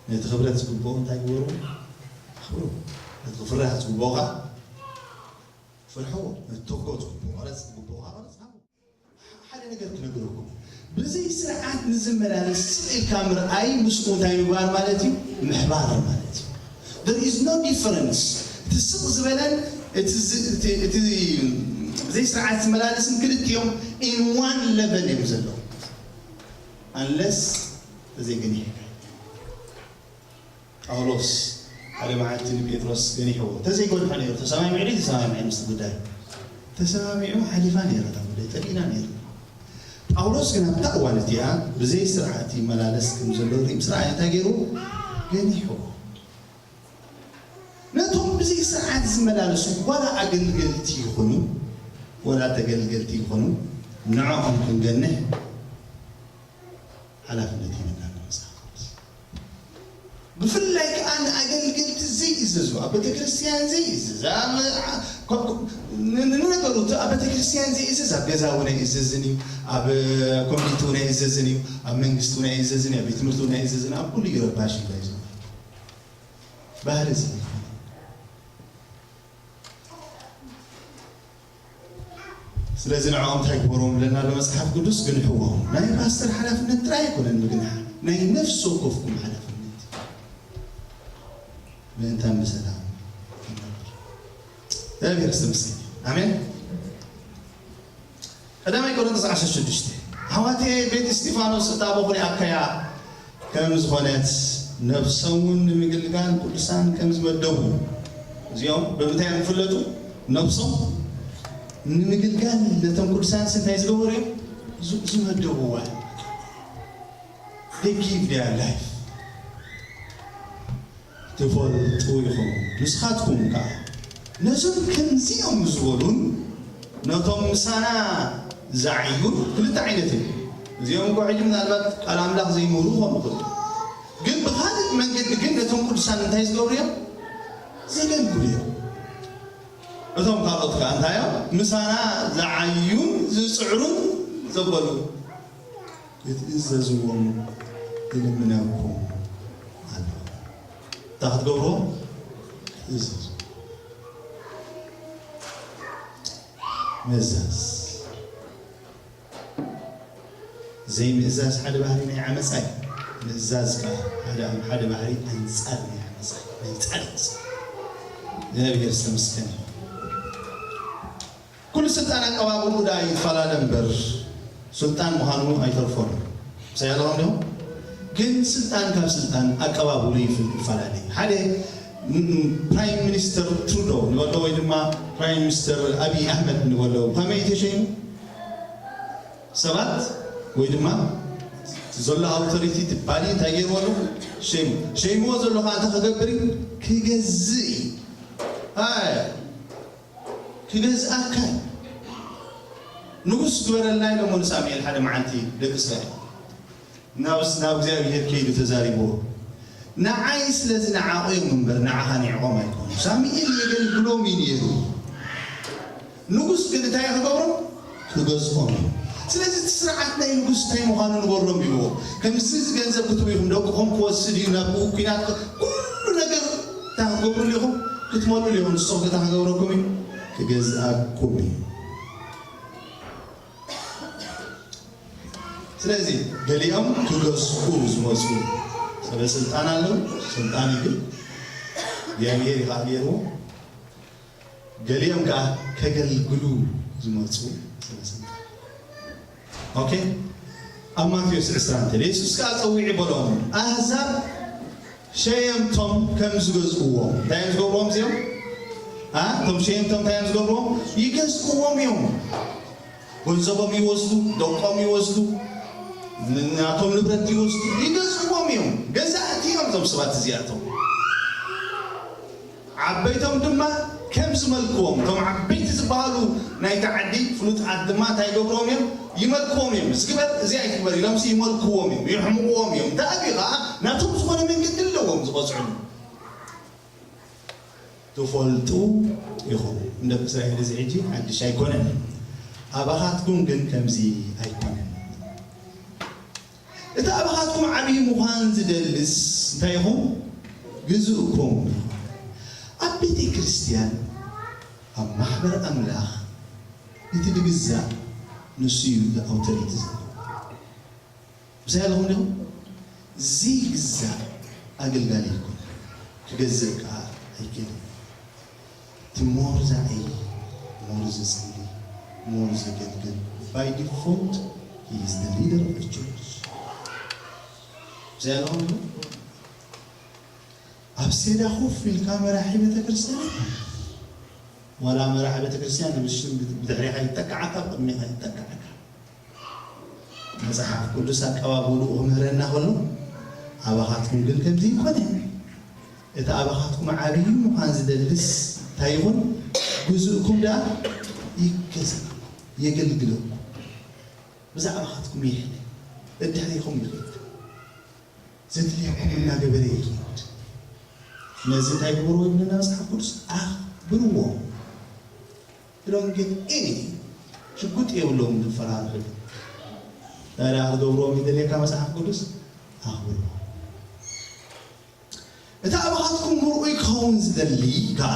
ነቲ ክብረት ዝግብኦ እንታይ ግበሩ? ኣኽብሩ። ነቲ ክፍራሕ ዝግብኦ ከዓ ፍርሕዎ። ነቲ ተግቦ ዝግብኦ፣ ክቕረጽ ዝግብኦ ከዓ ቅረጽ፣ ሃቡ። ሓደ ነገር ክነግረኩም፣ ብዘይ ስርዓት ንዝመላለስ ስቕ ኢልካ ምርኣይ ምስኡ እንታይ ምግባር ማለት እዩ? ምሕባር ማለት እዩ። There is no difference። እቲ ስቕ ዝበለን እቲ ዝ- እቲ- እቲ ብዘይ ስርዓት ዝመላለስን ክልቲኦም in one level እዮም ዘለዉ። Unless ተዘይገኒሕካ። ጳውሎስ ሓደ መዓልቲ ንጴጥሮስ ገኒሕዎ። ተዘይጎንሖ ነይሩ፣ ተሰማሚዑ ድዩ? ተሰማሚዑ ምስቲ ጉዳይ። ተሰማሚዑ ሓሊፋ ነይራ እታ ጉዳይ፣ ጠፊእና ነይሩ። ጳውሎስ ግን ኣብታ እዋን እቲኣ ብዘይ ስርዓት ይመላለስ ከም ዘሎ ርእዩ ምስ ረኣየ እንታይ ገይሩ? ገኒሕዎ። ነቶም ብዘይ ስርዓት ዝመላለሱ ዋላ ኣገልገልቲ ይኹኑ፣ ዋላ ተገልገልቲ ይኹኑ፣ ንዕኦም ክንገንሕ ሓላፍነት ይህበና ኣሎ መጽሓፍ ቅዱስ። ብፍላይ ከኣ ንኣገልገልቲ ዘይእዘዙ፣ ኣብ ቤተክርስትያን ዘይእዘዝ፣ ኣብ፣ ን-፣ ን-፣ ንነገሩ እቲ ኣብ ቤተክርስትያን ዘይእዘዝ ኣብ ገዛ እውን ኣይእዘዝን እዩ፣ ኣብ ኮሚኒቲ እውን ኣይእዘዝን እዩ፣ ኣብ መንግስቲ እውን ኣይእዘዝን እዩ፣ ኣብ ቤት ትምህርቲ እውን ኣይእዘዝን፣ ኣብ ኩሉ እዩ ረባሽ እዩ። ባህሪ እዚ ስለዚ ንዕኦም እንታይ ግበሮም ብለና ኣሎ መጽሓፍ ቅዱስ? ግንሕዎም። ናይ ፓስተር ሓላፍነት ጥራይ ኣይኮነን ምግናሕ፣ ናይ ነፍሲ ወከፍኩም ሓላፍነት። ምእንታን ብሰላም ክንነብር። እግዚኣብሔር ዝተመስገነ። ኣሜን። ቀዳማይ ቆሮንቶስ ዓሰርተ ሽዱሽተ፣ ኣሕዋተየ፣ ቤት እስጢፋኖስ እታ በኹሪ ኣካያ ከም ዝኾነት፣ ነፍሶም እውን ንምግልጋል ቅዱሳን ከም ዝመደቡ፣ እዚኦም ብምንታይ እዮም ዝፍለጡ? ነፍሶም ንምግልጋል ነቶም ቅዱሳን እንታይ ዝገበሩ እዮም? ዝ-፣ ዝመደብዋ። They give their life። ትፈልጡ ኢኹም። ንስኻትኩም ከኣ ነዞም ከምዚኦም ዝበሉን ነቶም ምሳና ዝዓዩን ክልተ ዓይነት እዮም። እዚኦም እኮ ሕጂ ምናልባት ቃል ኣምላኽ ዘይምህሩ ክኾኑ ይኽእሉ። ግን ብኻልእ መንገዲ ግን ነቶም ቅዱሳን እንታይ ዝገብሩ እዮም? ዘገልግሉ እዮም። እቶም ካልኦት ከኣ እንታይ እዮም? ምሳና ዝዓዩን ዝጽዕሩን ዘበሉ። ክትእዘዝዎም ይልምነኩም ኣለኹ። እንታይ ክትገብርዎ? ክትእዘዙ። ምእዛዝ። ዘይምእዛዝ ሓደ ባህሪ ናይ ዓመጻ እዩ። ምእዛዝ ከኣ ሓደ፣ ሓደ ባህሪ ኣንጻር ናይ ዓመጻ እዩ። ናይ ጻድቕ ሰብ። እግዚኣብሔር ዝተመስገነ ይኹን። ኩሉ ስልጣን ኣቀባብሉ ዳ ይፈላለ እምበር፣ ስልጣን ምዃኑ ኣይተርፎን። ምሳይ ኣለኹም ዶ? ግን ስልጣን ካብ ስልጣን ኣቀባብሉ ይፍ-፣ ይፈላለ እዩ። ሓደ ም-፣ ም-፣ ፕራይም ሚኒስተር ትሩዶ ንበሎ ወይ ድማ ፕራይም ሚኒስተር ኣብይ ኣሕመድ ንበሎ፣ ከመይ ተሸይሙ? ሰባት ወይ ድማ ዘሎ ኣውቶሪቲ ትባሊ እንታይ ገይርዎ ኣሎ? ሸይሙ። ሸይምዎ ዘሎ ከዓ እንታይ ክገብር እዩ? ክገዝእ እዩ። ኣይ፣ ክገዝኣካ እዩ። ንጉስ ግበረልና ኢሎሞ ንሳሙኤል ሓደ መዓልቲ ደቂ እስራኤል። ናብ፣ ናብ እግዚኣብሔር ከይዱ ተዛሪብዎ። ንዓይ ስለ ዝነዓቑ እዮም እምበር ንዓኻ ንዕቖም ኣይኮኑን። ሳሙኤል የገልግሎም እዩ ነይሩ። ንጉስ ግን እንታይ ክገብሮም? ክገዝኦም እዩ። ስለዚ እቲ ስርዓት ናይ ንጉስ እንታይ ምዃኑ ንገሮም ይብዎ። ከምዚ እዚ ገንዘብ ክትቡ ኢኹም፣ ደቅኹም ክወስድ እዩ፣ ናብ ኲናት ክ-፣ ኩሉ ነገር እንታይ ክትገብሩሉ ኢኹም? ክትመልኡሉ ኢኹም። ንስኹም እንታይ ክገብረኩም እዩ? ክገዝኣኩም እዩ። ስለዚ ገሊኦም ክገዝኡ ዝመፁ ሰበ ስልጣን ኣለዉ። ስልጣን እዩ ግን እግዚኣብሔር እዩ ከዓ ገይርዎ። ገሊኦም ከዓ ከገልግሉ ዝመፁ ሰበ ስልጣን። ኦኬ፣ ኣብ ማቴዎስ ዕስራን ክልተን የሱስ ከዓ ፀዊዑ በሎም፣ ኣህዛብ ሸየምቶም ከም ዝገዝእዎም። እንታይ እዮም ዝገብርዎም እዚኦም? ኣ፣ እቶም ሸየምቶም እንታይ እዮም ዝገብርዎም? ይገዝእዎም እዮም። ገንዘቦም ይወስዱ፣ ደቆም ይወስዱ፣ ናቶም ንብረት ይወስዱ፣ ይገዝእዎም እዮም። ገዛእቲ እዮም እዞም ሰባት እዚኣቶም። ዓበይቶም ድማ ከም ዝመልክዎም፣ እቶም ዓበይቲ ዝበሃሉ ናይቲ ዓዲ ፍሉጣት ድማ እንታይ ይገብርዎም እዮም? ይመልክዎም እዮም። እዚ ግበር፣ እዚ ኣይትግበር ኢሎምሲ ይመልክዎም እዮም፣ የሕምቕዎም እዮም። ደኣ ከዓ ናቶም ዝኾነ መንገዲ ኣለዎም ዝቐፅዕሉ። ትፈልጡ ኢኹም። ንደቂ እስራኤል እዚ ሕጂ ሓድሽ ኣይኮነን። ኣባኻትኩም ግን ከምዚ ኣይኮነን። እቲ ኣባኻትኩም ዓብዪ ምዃን ዝደልስ እንታይ ይኹን? ግዝእኩም። ኣብ ቤተ ክርስቲያን፣ ኣብ ማሕበር ኣምላኽ፣ እቲ ዝግዛእ ንሱ እዩ፣ እቲ ኣውቶሪቲ ዘለዎ። ምሳይ ኣለኹም ዲኹም? ዘይግዛእ ኣገልጋሊ ኣይኮነን። ክገዝእ ከዓ ኣይክእልን። እቲ ሞር ዝዓይ፣ ሞር ዝጽሊ፣ ሞር ዘገልግል፣ by default, he is the leader of the church። ምሳይ ኣለኹም ዲኹም? ኣብ ሴዳ ኮፍ ኢልካ መራሒ ቤተክርስትያን ኣይኮነን። ዋላ መራሒ ቤተክርስትያን ብሽም ብድሕሪኻ ይጠቅዓካ፣ ኣብ ቅድሚኻ ይጠቅዓካ። መጽሓፍ ቅዱስ ኣቀባብልኡ ክምህረና ከሎ፣ ኣባኻትኩም ግን ከምዚ ይኮነ። እቲ ኣባኻትኩም ዓብዪ ምዃን ዝደልስ እንታይ ይኹን? ግዝእኩም ደኣ ይገዛእኩም፣ የገልግለኩም። ብዛዕባኻትኩም ይሕለ፣ ደድሕሪኹም ይኸይድ። ዘድልየኩም እናገበረ ይኸይድ። ነዚ እንታይ ግበርዎ ይብለና መጽሓፍ ቅዱስ? ኣኽብርዎ። You don't get any ሽጉጥ የብሎም ዝፈራርሑ። ታዲያ ክትገብርዎም ይደልየካ መጽሓፍ ቅዱስ? ኣኽብርዎ። እቲ ኣባኻትኩም ምርኡይ ክኸውን ዝደሊ ከኣ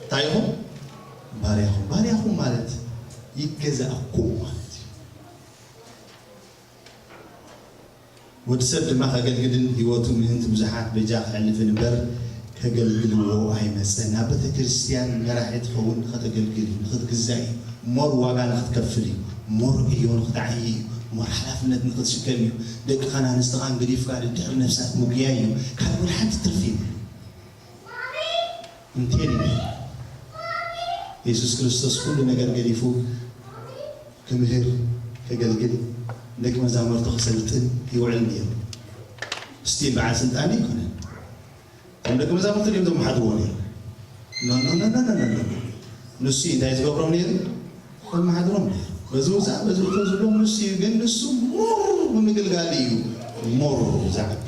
እንታይ ይኹን? ባርያኹም። ባርያኹም ማለት ይገዛእኩም ማለት እዩ። ወዲ ሰብ ድማ ከገልግልን ህይወቱ ምእንቲ ብዙሓት በጃ ከሕልፍን እምበር ከገልግልዎ ኣይመጸን። ኣብ ቤተ ክርስቲያን መራሒ ትኸውን ንኸተገልግል እዩ፣ ንኽትግዛእ እዩ፣ ሞር ዋጋ ንኽትከፍል እዩ፣ ሞር ዕዮ ንኽትዓዪ እዩ፣ ሞር ሓላፍነት ንኽትሽከም እዩ። ደቅኻን ኣንስትኻን ገዲፍካ ድሕሪ ነፍሳት ምጉያይ እዩ። ካልእ ወላ ሓንቲ ትርፊ የብሉን። እንቴን የሱስ ክርስቶስ ኩሉ ነገር ገዲፉ ክምህር፣ ከገልግል፣ ደቂ መዛሙርቱ ክሰልጥን ይውዕል ነይሩ። ስቲል በዓል ስልጣን ኣይኮነን። እቶም ደቂ መዛሙርቱ ድዮም ዘመሓድርዎ ነይሩ? ኖ፣ ኖ፣ ኖ፣ ኖ፣ ኖ፣ ኖ። ንሱ እዩ እንታይ ዝገብሮም ነይሩ? ዘመሓድሮም ነይሩ። በዚ ውፃእ፣ በዚ እቶ ዝብሎም ንሱ እዩ፣ ግን ንሱ ሞር ብምግልጋል እዩ ሞር ዝዓቢ።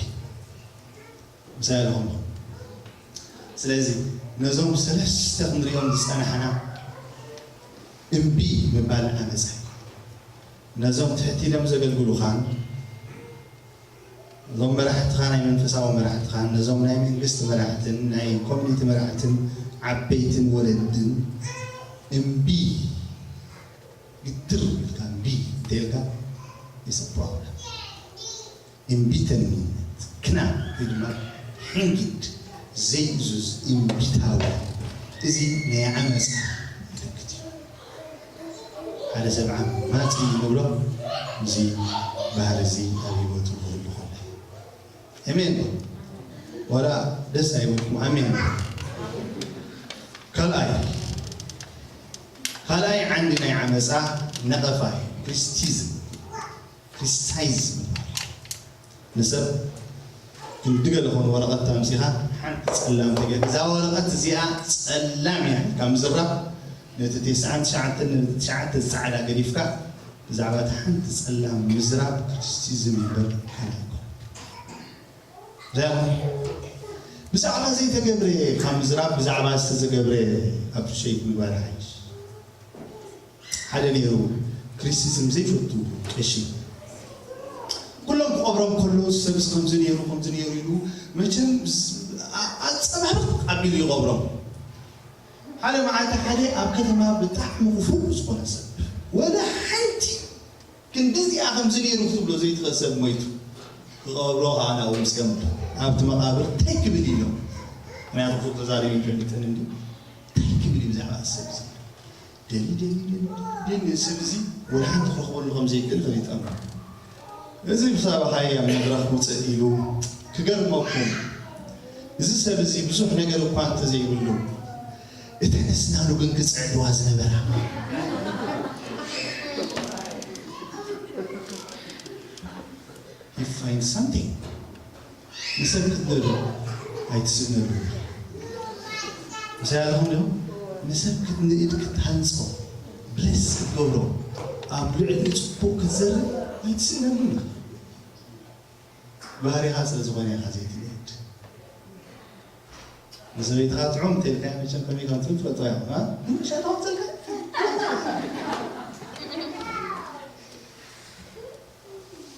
ምሳይ ኣለኹም ዶ? ስለዚ ነዞም ሰለስተ ክንሪኦም ዝፀናሕና እምቢ ምባል ዓመፃ እዩ። ነዞም ትሕት ኢሎም ዘገልግሉኻን፣ እዞም መራሕትኻ፣ ናይ መንፈሳዊ መራሕትኻን፣ ነዞም ናይ መንግስቲ መራሕትን ናይ ኮሚኒቲ መራሕትን ዓበይትን ወለድን እምቢ ግትር ኢልካ እምቢ እንተኢልካ is a problem። እምቢተኝነት፣ ክናት ወይ ድማ ሕንጊድ፣ ዘይእዙዝ እምቢታዊ፣ እዚ ናይ ዓመፃ ምልክት እዩ። ሓደ ሰብ ዓማፂ ንብሎ እዚ ባህሪ እዚ ኣብ ህይወቱ ክህሉ ከሎ እዩ። ኣሜን። ዋላ ደስ ኣይበልኩም ኣሜን። ካልኣይ ካልኣይ ዓንዲ ናይ ዓመፃ ነቐፋ እዩ። ክሪስቲዝም፣ ክሪስታይዝ ምባል። ንሰብ ክንዲ ገለ ኾነ ወረቐት ኣምሲኻ ሓንቲ ጸላም ተገ-፣ እዛ ወረቐት እዚኣ ጸላም እያ ኢልካ ምዝራብ፣ ነቲ ተስዓን ትሽዓተን ነቲ ትሽዓተ ጻዕዳ ገዲፍካ ብዛዕባ እታ ሓንቲ ጸላም ምዝራብ ክሪስቲዝም እምበር ካልእ ኣይኮነን። እንታይ ይኾን? ብዛዕባ ዘይተገብረ ካብ ምዝራብ ብዛዕባ ዝተዘገብረ ኣፕሪሼት ምግባር ይሓይሽ። ሓደ ነይሩ ክሪቲሲዝም ዘይፈቱ ቀሺ። ኩሎም ክቐብሮም ከለዉ ሰብስ ከምዚ ነይሩ፣ ከምዚ ነይሩ ኢሉ መቸም ስ-፣ ኣ-፣ ኣጸባብቕ ኣቢሉ ይቐብሮም። ሓደ መዓልቲ ሓደ ኣብ ከተማ ብጣዕሚ ክፉእ ዝኾነ ሰብ ወላ ሓንቲ ክንዲ እዚኣ ከምዚ ነይሩ ክትብሎ ዘይትኽእል ሰብ ሞይቱ። ክቐብሮ ኸዓ ናብኡ ምስ ገምቱ ኣብቲ መቓብር እንታይ ክብል ኢሎም? ምኽንያቱ ክፉእ ተዛሪቡ ይፈልጥን እንዲ እንታይ ክብል እዩ ብዛዕባ እዚ ሰብ እዚ? ደሊ፣ ደሊ፣ ደሊ፣ ደሊ፣ እዚ ሰብ እዚ ወላ ሓንቲ ክረኽበሉ ከም ዘይክእል ፈሊጦም። እዚ ብሳባኻይ ኣብ መድረኽ ውፅእ ኢሉ ክገርመኩም፣ እዚ ሰብ እዚ ብዙሕ ነገር እኳ እንተዘይብሉ፣ እተን ኣስናኑ ግን ክፅዕድዋ ዝነበራ። You find something። ንሰብ ክትንእዶ ኣይትስእነሉ። ምሳይ ኣለኹም ዶ? ንሰብ ክትንእድ ክትሃንጾ፣ ብሌስ ክትገብሮ፣ ኣብ ልዕሊኡ ጽቡቕ ክትዘርእ ኣይትስእነሉ። ባህሪኻ ስለ ዝኾነ ኢኻ ዘይትንእድ። ንሰበይትኻ ጥዑም እንተልካያ መቸም ከመይ ከም ትብል ትፈልጦ ኢኻ። አ? ንመሻ ጥዑም ተልካ?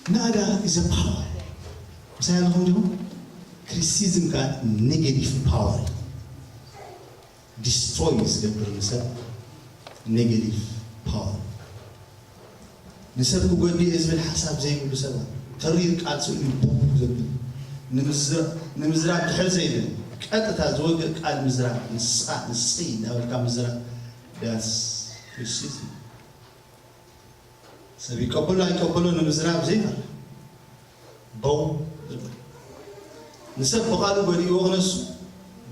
ናዳ is a power። ምሳይ ኣለኹም ዲኹም? ክሪቲሲዝም ከኣ ኔጌቲቭ ፓወር። ዲስትሮይ ዝገብር ንሰብ ኔጌቲቭ ፓወር። ንሰብ ክጎድእ እየ ዝብል ሓሳብ ዘይብሉ ሰባት። ተሪር ቃል ስእሉ ቡብ ዘብል። ንምዝራ-፣ ንምዝራብ ድሕር ዘይብል። ቀጥታ ዝወግእ ቃል ምዝራብ። ንስኻ፣ ንስኺ እናበልካ ምዝራብ። ዳስ ክሪቲሲዝም። ሰብ ይቀበሎ ኣይቀበሎ ንምዝራብ ዘይፈርሕ። በው ዝብል። ንሰብ ብቓሉ ጎዲእዎ ክነሱ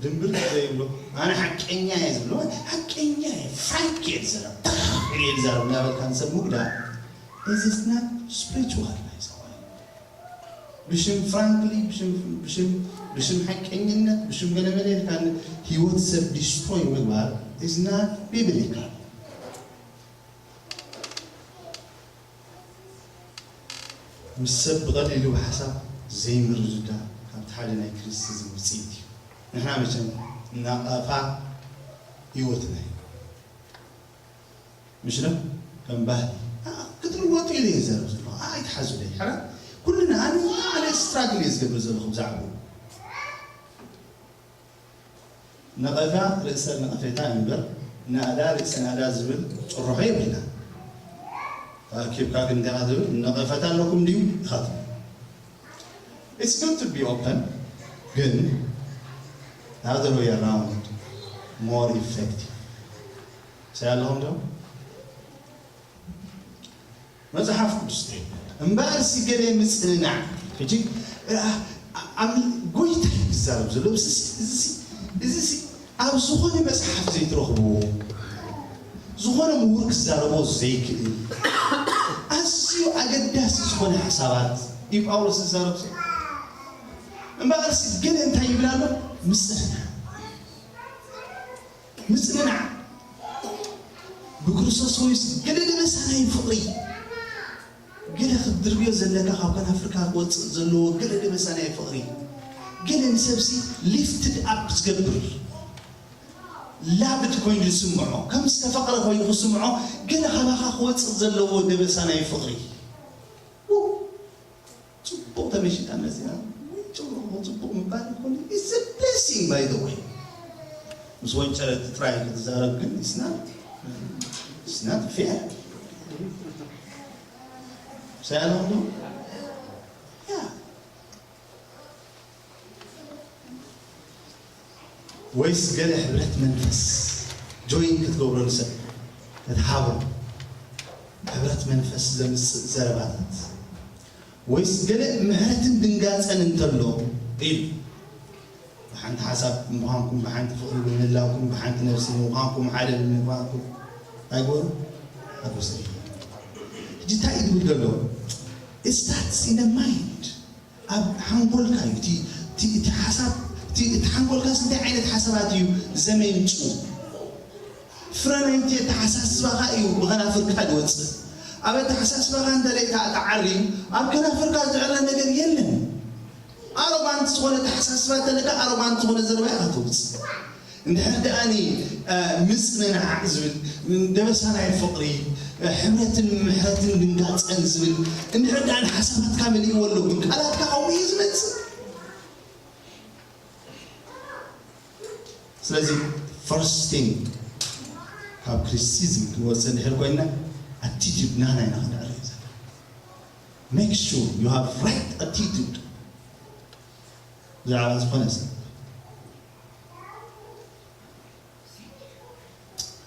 ድንብር ዘይብሎ። ኣነ ሓቀኛ እየ ዝብሎ። ሓቀኛ እየ፣ ፍራንክ እየ ዝዛረብ። ታኽ ኢለ እየ ዝዛረብ እናበልካ ንሰብ ምጉዳእ። እዚ is not spiritual ናይ ሰብኣዊ። ብሽም ፍራንክሊ፣ ብሽም፣ ብሽም፣ ብሽም ሓቀኝነት፣ ብሽም ገለመለ ኢልካ ህይወት ሰብ ዲስትሮይ ምግባር is not biblical። ምስ ሰብ ብቐሊሉ ብሓሳብ ዘይምርድዳእ ካብቲ ሓደ ናይ ክሪቲሲዝም ውጽኢት እዩ። ንሕና መቸም ናቐፋ ህይወትና እዩ። ምሽ ዶ? ከም ባህሊ። ኣ፣ ክትልወጡ ኢለ እየ ዝዛረብ ዘለኹ። ኣ፣ ኣይትሓዙለይ። ሕራ፣ ኩልና፣ ኣነ፣ ኣነ ስትራግል እየ ዝገብር ዘለኹ ብዛዕባኡ። ነቐፋ ርእሰ ነቐፌታ እዩ እምበር፣ ናእዳ ርእሰ ናእዳ ዝብል ጭርሖ የብልና። ተኣኪብካ ግን እንታይ ኢኻ ትብል? ነቐፈታ ኣለኩም ድዩ? ኢኻ ትብል። It's good to be open፣ ግን the other way around more effective። ሳይ ኣለኹም ዶ? መጽሓፍ ቅዱስ እንታይ ይብል? እምበኣርሲ ገለ ምጽንናዕ። ሕጂ፣ ኣ-፣ ኣ-፣ ኣም-፣ ጎይታ እዩ ዝዛረብ ዘሎ። እዚ ሲ-፣ እዚ ሲ-፣ እዚ ሲ-፣ ኣብ ዝኾነ መጽሓፍ ዘይትረኽብዎ፣ ዝኾነ ምሁር ክዛረቦ ዘይክእል፣ ኣዝዩ ኣገዳሲ ዝኾነ ሓሳባት እዩ ጳውሎስ ዝዛረብ ዘሎ። እምበኣርሲ ገለ እንታይ ይብል ኣሎ? ምጽንናዕ። ምጽንናዕ። ብክርስቶስ ወይስ ገለ ደበሳናይ ፍቕሪ? ገለ ክትድርብዮ ዘለካ፣ ካብ ከናፍርካ ክወጽእ ዘለዎ ገለ ደበሳናይ ፍቕሪ። ገለ ንሰብሲ ሊፍትድ ኣፕ ዝገብር፣ ላቭድ ኮይኑ ዝስምዖ፣ ከም ዝተፈቕረ ኮይኑ ክስምዖ፣ ገለ ካባኻ ክወጽእ ዘለዎ ደበሳናይ ፍቕሪ። ጽቡቕ ተመሺጣ መጺኣ ወይ ጽቡቕ፣ ጽቡቕ ምባል ይኾን? It's a blessing, by the way። ምስ ወንጨረቲ ጥራይ ክትዛረብ ግን it's not፣ it's not fair። ሳያለኹም ዶ? ያ። ወይስ ገለ ሕብረት መንፈስ ጆይን ክትገብሮ ንሰብ ክትሃቦ፣ ሕብረት መንፈስ ዘምጽእ ዘረባታት? ወይስ ገለ ምሕረትን ድንጋጸን እንተሎ ኢሉ፣ ብሓንቲ ሓሳብ ብምዃንኩም፣ ብሓንቲ ፍቕሪ ብምህላውኩም፣ ብሓንቲ ነፍሲ ብምዃንኩም፣ ሓደ ብምዃንኩም ኣይግበሩ? ኣይግበሩ። ሕጂ እንታይ እዩ ዝብል ዘሎ? It starts in the mind። ኣብ ሓንጎልካ እዩ። እቲ፣ እቲ፣ እቲ ሓሳብ፣ እቲ፣ እቲ ሓንጎልካስ እንታይ ዓይነት ሓሳባት እዩ ዘመንጩ? ፍረ ናይቲ ኣተሓሳስባኻ እዩ ብኸናፍርካ ዝወጽእ። ኣብ ኣተሓሳስባኻ እንተለይካ ተዓርዩ፣ ኣብ ከናፍርካ ዝዕረ ነገር የለን። ኣሮጋንት ዝኾነ ኣተሓሳስባ እንተለካ፣ ኣሮጋንት ዝኾነ ዘረባ ኢኻ ተውጽእ። እንድሕር ደኣኒ፣ እ፣ ምጽንናዕ ዝብል፣ ደበሳ ናይ ፍቕሪ፣ እ፣ ሕብረትን ምሕረትን ድንጋጸን ዝብል፣ እንድሕር ደኣኒ ሓሳባትካ መሊእዎ ኣሎ፣ ግን ቃላትካ ከምኡ እዩ ዝመጽእ። ስለዚ ፈርስት ቲንግ፣ ካብ ክሪቲሲዝም ክንወፅእ እንድሕር ኮይንና፣ ኣቲቲዩድ ናና ኢና ክንዕረ እዩ ዘለና። Make sure you have right attitude ብዛዕባ ዝኾነ ሰብ።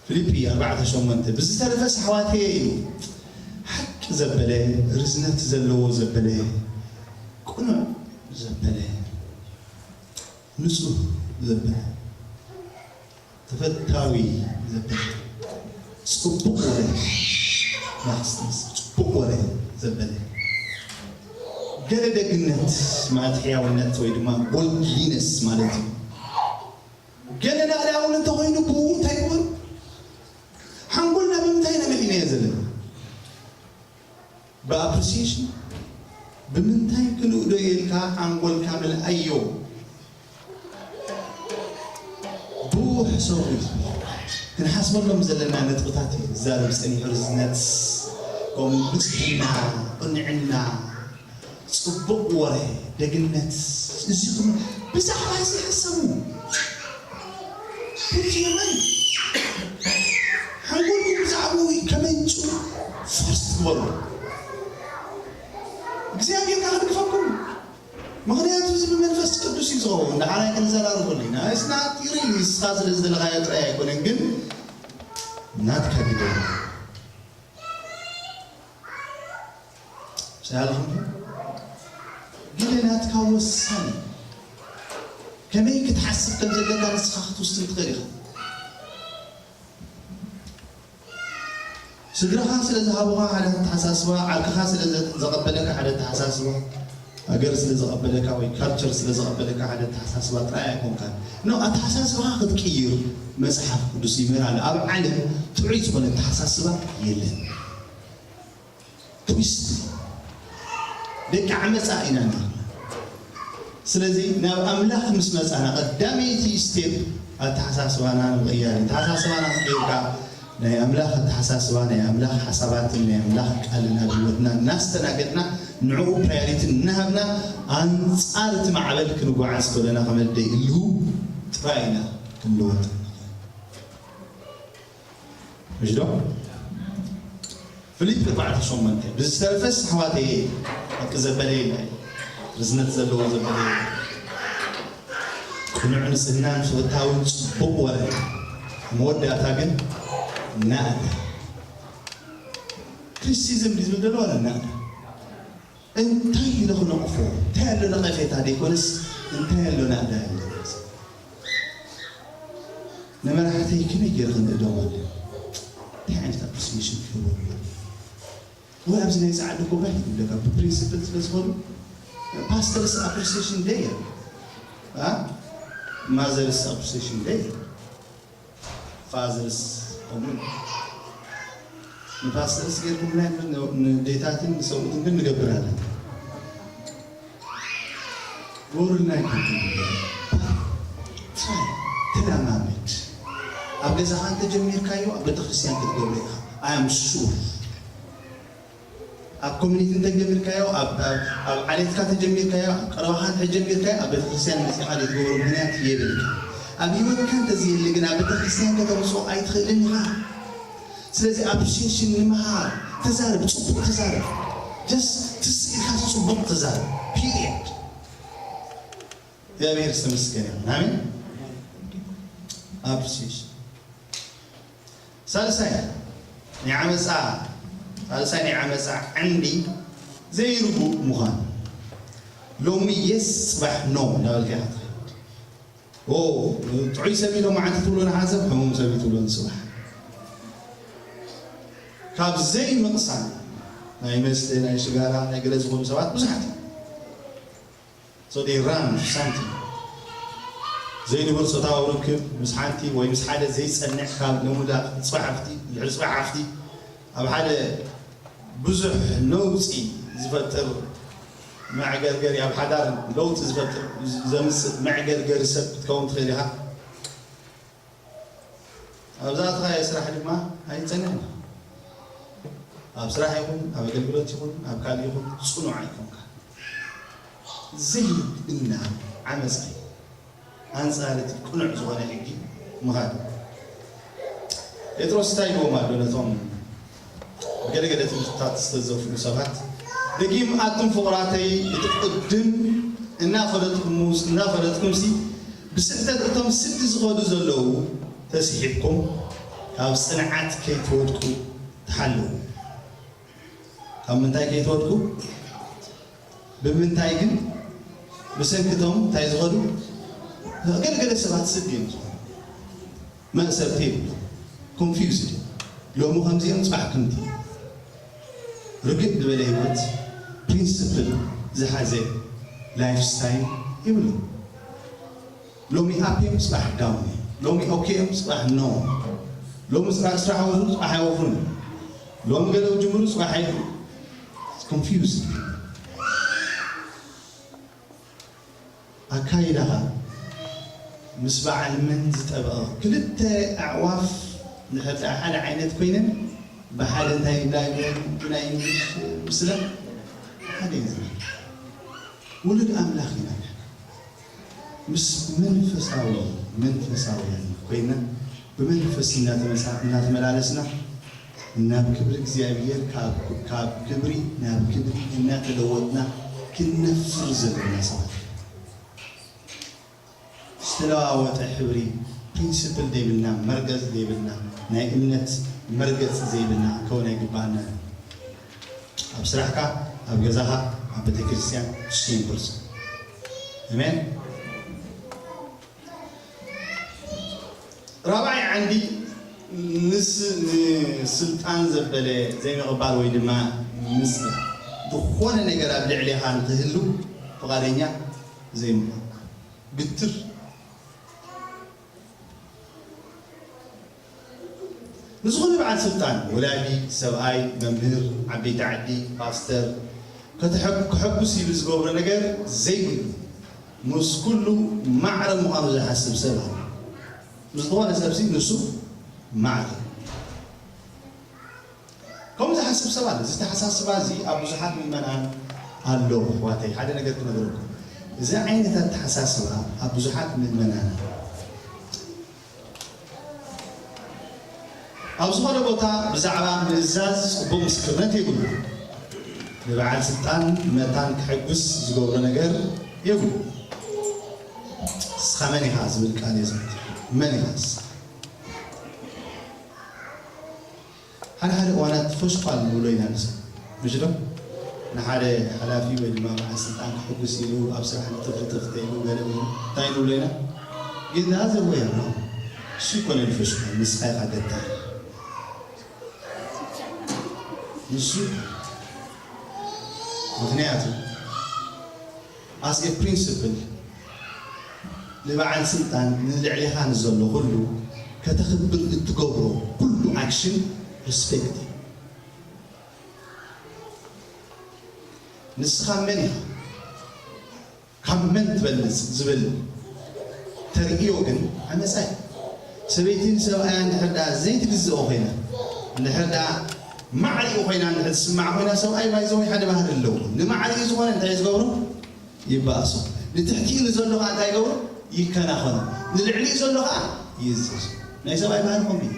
ፊልፒ ኣርባዕተ ሸሞንተ፣ ብዝተረፈስ ኣሕዋተየ ኢሉ፣ ሓቂ ዘበለ፣ ርዝነት ዘለዎ ዘበለ፣ ቅኑዕ ዘበለ፣ ንጹህ ዘበለ፣ ተፈታዊ ዘበለ፣ ጽቡቕ ወረ፣ ጽቡቕ ወረ ዘበለ፣ ገለ ደግነት ማለት ሕያውነት ወይ ድማ ጎድሊነስ ማለት እዩ። ገለ ናእዳውን እንተኾይኑ ብኡ እንታይ ይግበሩ? ሓንጎልና ብምንታይ ኢና መሊእናዮ ዘለና? ብኣፕሪሲዬሽን? ብምንታይ ክንእዶ ኢልካ ሓንጎልካ ምልኣዮ። ብኡ ሕሰቡ እዩ። ክንሓስበሎም ዘለና ነጥብታት እዩ ዝዛረብ ጸኒሑ። ርዝነት፣ ከምኡ ንጽህና፣ ቅንዕና፣ ጽቡቕ ወረ፣ ደግነት፣ እዚ ኹን ብዛዕባ እዚ ሕሰቡ። Put your mind። ሓንጎልኩም ብዛዕባኡ ከመንጩ ፈርስት ግበሩ። እግዚኣብሔር ከድግፈኩም። ምኽንያቱ እዚ ብመንፈስ ቅዱስ እዩ ዝኸውን። ንዓና ክንዘራረበሉ ኢና። It's not really ንስኻ ስለ ዝደለኻዮ ጥራይ ኣይኮነን፣ ግን ናትካ ግደ። ሳያልኹም ግን ናትካ ወሳኒ። ከመይ ክትሓስብ ከም ዘለካ ንስኻ ክትውስን ትኽእል ኢኻ። ስድራኻ ስለ ዝሃቡኻ ሓደ ኣተሓሳስባ፣ ዓርክኻ ስለ ዘ-፣ ዘቐበለካ ሓደ ኣተሓሳስባ፣ ሃገር ስለ ዘቐበለካ ወይ ካልቸር ስለ ዘቐበለካ ሓደ ኣተሓሳስባ ጥራይ ኣይኮንካን። ኖ፣ ኣተሓሳስባኻ ክትቅይር መጽሓፍ ቅዱስ ይምህር ኣሎ። ኣብ ዓለም ጥዑይ ዝኾነ ኣተሓሳስባ የለን። ትዊስት፣ ደቂ ዓመጻ ኢና ንሕና። ስለዚ ናብ ኣምላኽ ምስ መጻና ቀዳመይቲ ስቴፕ ኣተሓሳስባና ንምቕያር እዩ። ኣተሓሳስባና ቀይርካ ናይ ኣምላኽ ኣተሓሳስባ፣ ናይ ኣምላኽ ሓሳባትን ናይ ኣምላኽ ቃልን ኣብ ህይወትና እናስተናገድና ንዕኡ ፕራዮሪቲ እናሃብና ኣንጻር እቲ ማዕበል ክንጓዓዝ ከለና ከመደይ እልሁ ጥራይ ኢና ክንልወጥ ንኽእል። ምሽ ዶ? ፊልፕ ኣርባዕተ ሸሞንተ ብዝተረፈስ ኣሕዋተየ ሓቂ ዘበለ የለ፣ ርዝነት ዘለዎ ዘበለ የለ። ቅኑዕ ንጽህናን ፍታውን ጽቡቕ ወረ፣ መወዳእታ ግን ናእዳ። ክሪስቲዝም ድዩ ዝብል ዘሎ ዋላ ናእዳ? እንታይ ኢለ ክነቕፎ? እንታይ ኣሎ ነቐፌታ ደይኮነስ እንታይ ኣሎ ናእዳ ኣሎ? ንመራሕተይ ከመይ ገይረ ክንእዶም ኣለኒ? እንታይ ዓይነት ኣፕሪሲዬሽን ክህቦም ኣለኒ? ወይ ኣብዚ ናይ ጻዕዲ እኮ ባህ ይብለካ፣ ብፕሪንስፕል ስለ ዝኾኑ ፓስተርስ ኣፕሪሲዬሽን ደይ እዮም። አ? ማዘርስ ኣፕሪሲዬሽን ደይ እዮም። ፋዘርስ ከምኡ ንፓስተርስ ጌርኩም ናይ ንዴታትን ንሰብኡትን ግን ንገብር ኣለና። ጎርልና ይከብድ። ትራይ፣ ተለማመድ። ኣብ ገዛኻ እንተጀሚርካዮ ኣብ ቤተክርስትያን ክትገብሮ ኢኻ። I am sure። ኣብ ኮሚኒቲ እንተጀሚርካዮ፣ ኣብ፣ ኣብ፣ ኣብ ዓሌትካ ተጀሚርካዮ፣ ኣብ ቀረባኻ እንተጀሚርካዮ ኣብ ቤተክርስትያን መጺኻ ዘይትገብሮ ምኽንያት የብልካ። ኣብ ህይወትካ እንተዘየለ ግን ኣብ ቤተክርስትያን ከተምጽኦ ኣይትኽእልን ኢኻ። ስለዚ ኣፕሪሺዬሽን ንምሃብ ተዛረብ፣ ጽቡቕ ተዛረብ። ጀስት ትስኢልካ ጽቡቕ ተዛረብ። ፒሪየድ። እግዚኣብሔር ዝተመስገነ ይሁን። ኣሜን። ኣፕሪሺዬሽን። ሳልሳይ ናይ ዓመፃ፣ ሳልሳይ ናይ ዓመፃ ዓንዲ ዘይርጉእ ምዃን። ሎሚ የስ ጽባሕ ኖ እንዳበልካ ኢኻ ትኸይድ። ኦ፣ ጥዑይ ሰብ ኢሎም መዓልቲ ትብሎ ንሓሰብ፣ ሕሙም ሰብ እዩ ትብሎ ንጽባሕ። ካብ ዘይምቕሳን ናይ መስተ፣ ናይ ሽጋራ፣ ናይ ገለ ዝኾኑ ሰባት ብዙሓት እዮም። So they run to something። ዘይንቡር ጾታዊ ርክብ ምስ ሓንቲ ወይ ምስ ሓደ ዘይጸንሕ ካብ ለሙዳ ጽባሕ ኣብቲ፣ ድሕሪ ጽባሕ ኣብቲ ኣብ ሓደ ብዙሕ ነውጺ ዝፈጥር መዕገርገሪ፣ ኣብ ሓዳር ለውጢ ዝፈጥር ዘምጽእ መዕገርገሪ ሰብ ክትከውን ትኽእል ኢኻ። ኣብ ዝኣተኻዮ ስራሕ ድማ ኣይትጸንሕን። ኣብ ስራሕ ይኹን፣ ኣብ ኣገልግሎት ይኹን፣ ኣብ ካልእ ይኹን ጽኑዕ ኣይኮንካን። ዘይምትእንናን ዓመጻ እዩ። ኣንጻር እቲ ቅኑዕ ዝኾነ ሕጊ ምኻድ። ጴጥሮስ እንታይ ኢልዎም ኣሎ ነቶም ብገለገለ ትምህርትታት ዝተዘፍኡ ሰባት? ደጊም ኣቱም ፍቑራተይ፣ እቲ ቅድም እናፈለጥኩምስ-፣ እናፈለጥኩምሲ ብስሕተት እቶም ስዲ ዝኸዱ ዘለዉ ተስሒብኩም ካብ ጽንዓት ከይትወድቁ ተሓለዉ። ካብ ምንታይ ከይትወድቁ? ብምንታይ ግን? ብሰንኪ እቶም እንታይ ዝኸዱ? ገለገለ ሰባት ስዲ እዮም ዝኾኑ። መእሰርቲ ይብሉ። ኮንፊውዝድ እዮም። ሎሚ ከምዚ እዮም፣ ጽባሕ ከምቲ። ርግእ ዝበለ ህይወት፣ ፕሪንስፕል ዝሓዘ ላይፍ ስታይል ይብሉ። ሎሚ ኣፕ እዮም፣ ጽባሕ ዳውን እዮም። ሎሚ ኦኬ እዮም፣ ጽባሕ ኖ። ሎሚ ስራ-፣ ስራሕ ወፍሩ፣ ጽባሕ ኣይወፍሩን። ሎሚ ገለ ጅምሩ፣ ጽባሕ ኣይፍሩ። ኮንፊውዝድ። ኣካይዳኻ ምስ በዓል መን ዝጠበቐ? ክልተ ኣዕዋፍ እንድሕር ደኣ ሓደ ዓይነት ኮይነን ብሓደ እንታይ ይብላ ይብሉ ብናይ እንግሊሽ ምስላ ሓደ እዩ ዝብል። ውሉድ ኣምላኽ ኢና። ምስ መንፈሳዊ፣ መንፈሳውያን ኮይና ብመንፈስ እናተመሳ-፣ እናተመላለስና ናብ ክብሪ እግዚኣብሔር ካብ፣ ካብ ክብሪ ናብ ክብሪ እናተለወጥና ክንነፍር ዘለና ሰባት። ዝተለዋወጠ ሕብሪ፣ ፕሪንስፕል ዘይብልና፣ መርገጽ ዘይብልና፣ ናይ እምነት መርገጽ ዘይብልና ክኸውን ኣይግባኣና። ኣብ ስራሕካ፣ ኣብ ገዛኻ፣ ኣብ ቤተክርስትያን፣ ሴም ፐርሰን። ኣሜን። ራብዓይ ዓንዲ ንስ-፣ ንስልጣን ዘበለ ዘይምቕባል ወይ ድማ ምስ ዝኾነ ነገር ኣብ ልዕሌኻ ንክህሉ ፍቓደኛ ዘይምዃን። ግትር። ንዝኾነ በዓል ስልጣን፣ ወላዲ፣ ሰብኣይ፣ መምህር፣ ዓበይቲ ዓዲ፣ ፓስተር፣ ከተሐ-፣ ከሐጉስ ኢሉ ዝገብሮ ነገር ዘይብሉ፣ ምስ ኩሉ ማዕረ ምዃኑ ዝሓስብ ሰብ ኣሎ። ምስ ዝኾነ ሰብሲ ንሱ ማዕረ። ከምኡ ዝሓስብ ሰብ ኣሎ። እዚ ኣተሓሳስባ እዚ ኣብ ብዙሓት ምእመናን ኣሎ። ኣሕዋተይ፣ ሓደ ነገር ክነግረኩም። እዚ ዓይነት ኣተሓሳስባ ኣብ ብዙሓት ምእመናን ኣሎ። ኣብ ዝኾነ ቦታ ብዛዕባ ምእዛዝ ጽቡቕ ምስክርነት የብሉ። ንበዓል ስልጣን መታን ከሐጉስ ዝገብሮ ነገር የብሉ። "ንስኻ መን ኢኻ?" ዝብል ቃል እየ ዝፈቱ። "መን ኢኻ ንስኻ?" ሓደ ሓደ እዋናት ፈሽኳል ንብሎ ኢና ንሰብ፣ ምሽ ዶ? ንሓደ ሓላፊ ወይ ድማ በዓል ስልጣን ክሕጉስ ኢሉ ኣብ ስራሕ ንጥፍ ንጥፍ ኢሉ ገለ እውን እንታይ ንብሎ ኢና? "ግን the other way around፣ እሱ ኣይኮነን ፈሽኳል፣ ንስኻ ኢኻ ገታር፣ ንሱ ኣይኮነን።" ምኽንያቱ፣ as a principle፣ ንበዓል ስልጣን፣ ንልዕሊኻ ንዘሎ ኩሉ ከተኽብር እትገብሮ ኩሉ ኣክሽን ሪስፔክት እዩ። ንስኻ መን ኢኻ? ካብ መን ትበልጽ? ዝብል ተርእዮ ግን ዓመጻ እዩ። ሰበይቲ ንሰብኣያ እንድሕር ደኣ ዘይትግዝኦ ኮይና፣ እንድሕር ደኣ ማዕሪኡ ኮይና እንድሕር ትስማዕ ኮይና፣ ሰብኣይ ባይዘወይ ሓደ ባህሪ ኣለዎ። ንማዕሪኡ ዝኾነ እንታይ እዩ ዝገብሮ? ይበኣሶ። ንትሕቲኡ ንዘሎ ኸኣ እንታይ ይገብሮ? ይከናኸኖ። ንልዕሊኡ ዘሎ ኸኣ ይእዝዞ። ናይ ሰብኣይ ባህሪ ከምኡ እዩ።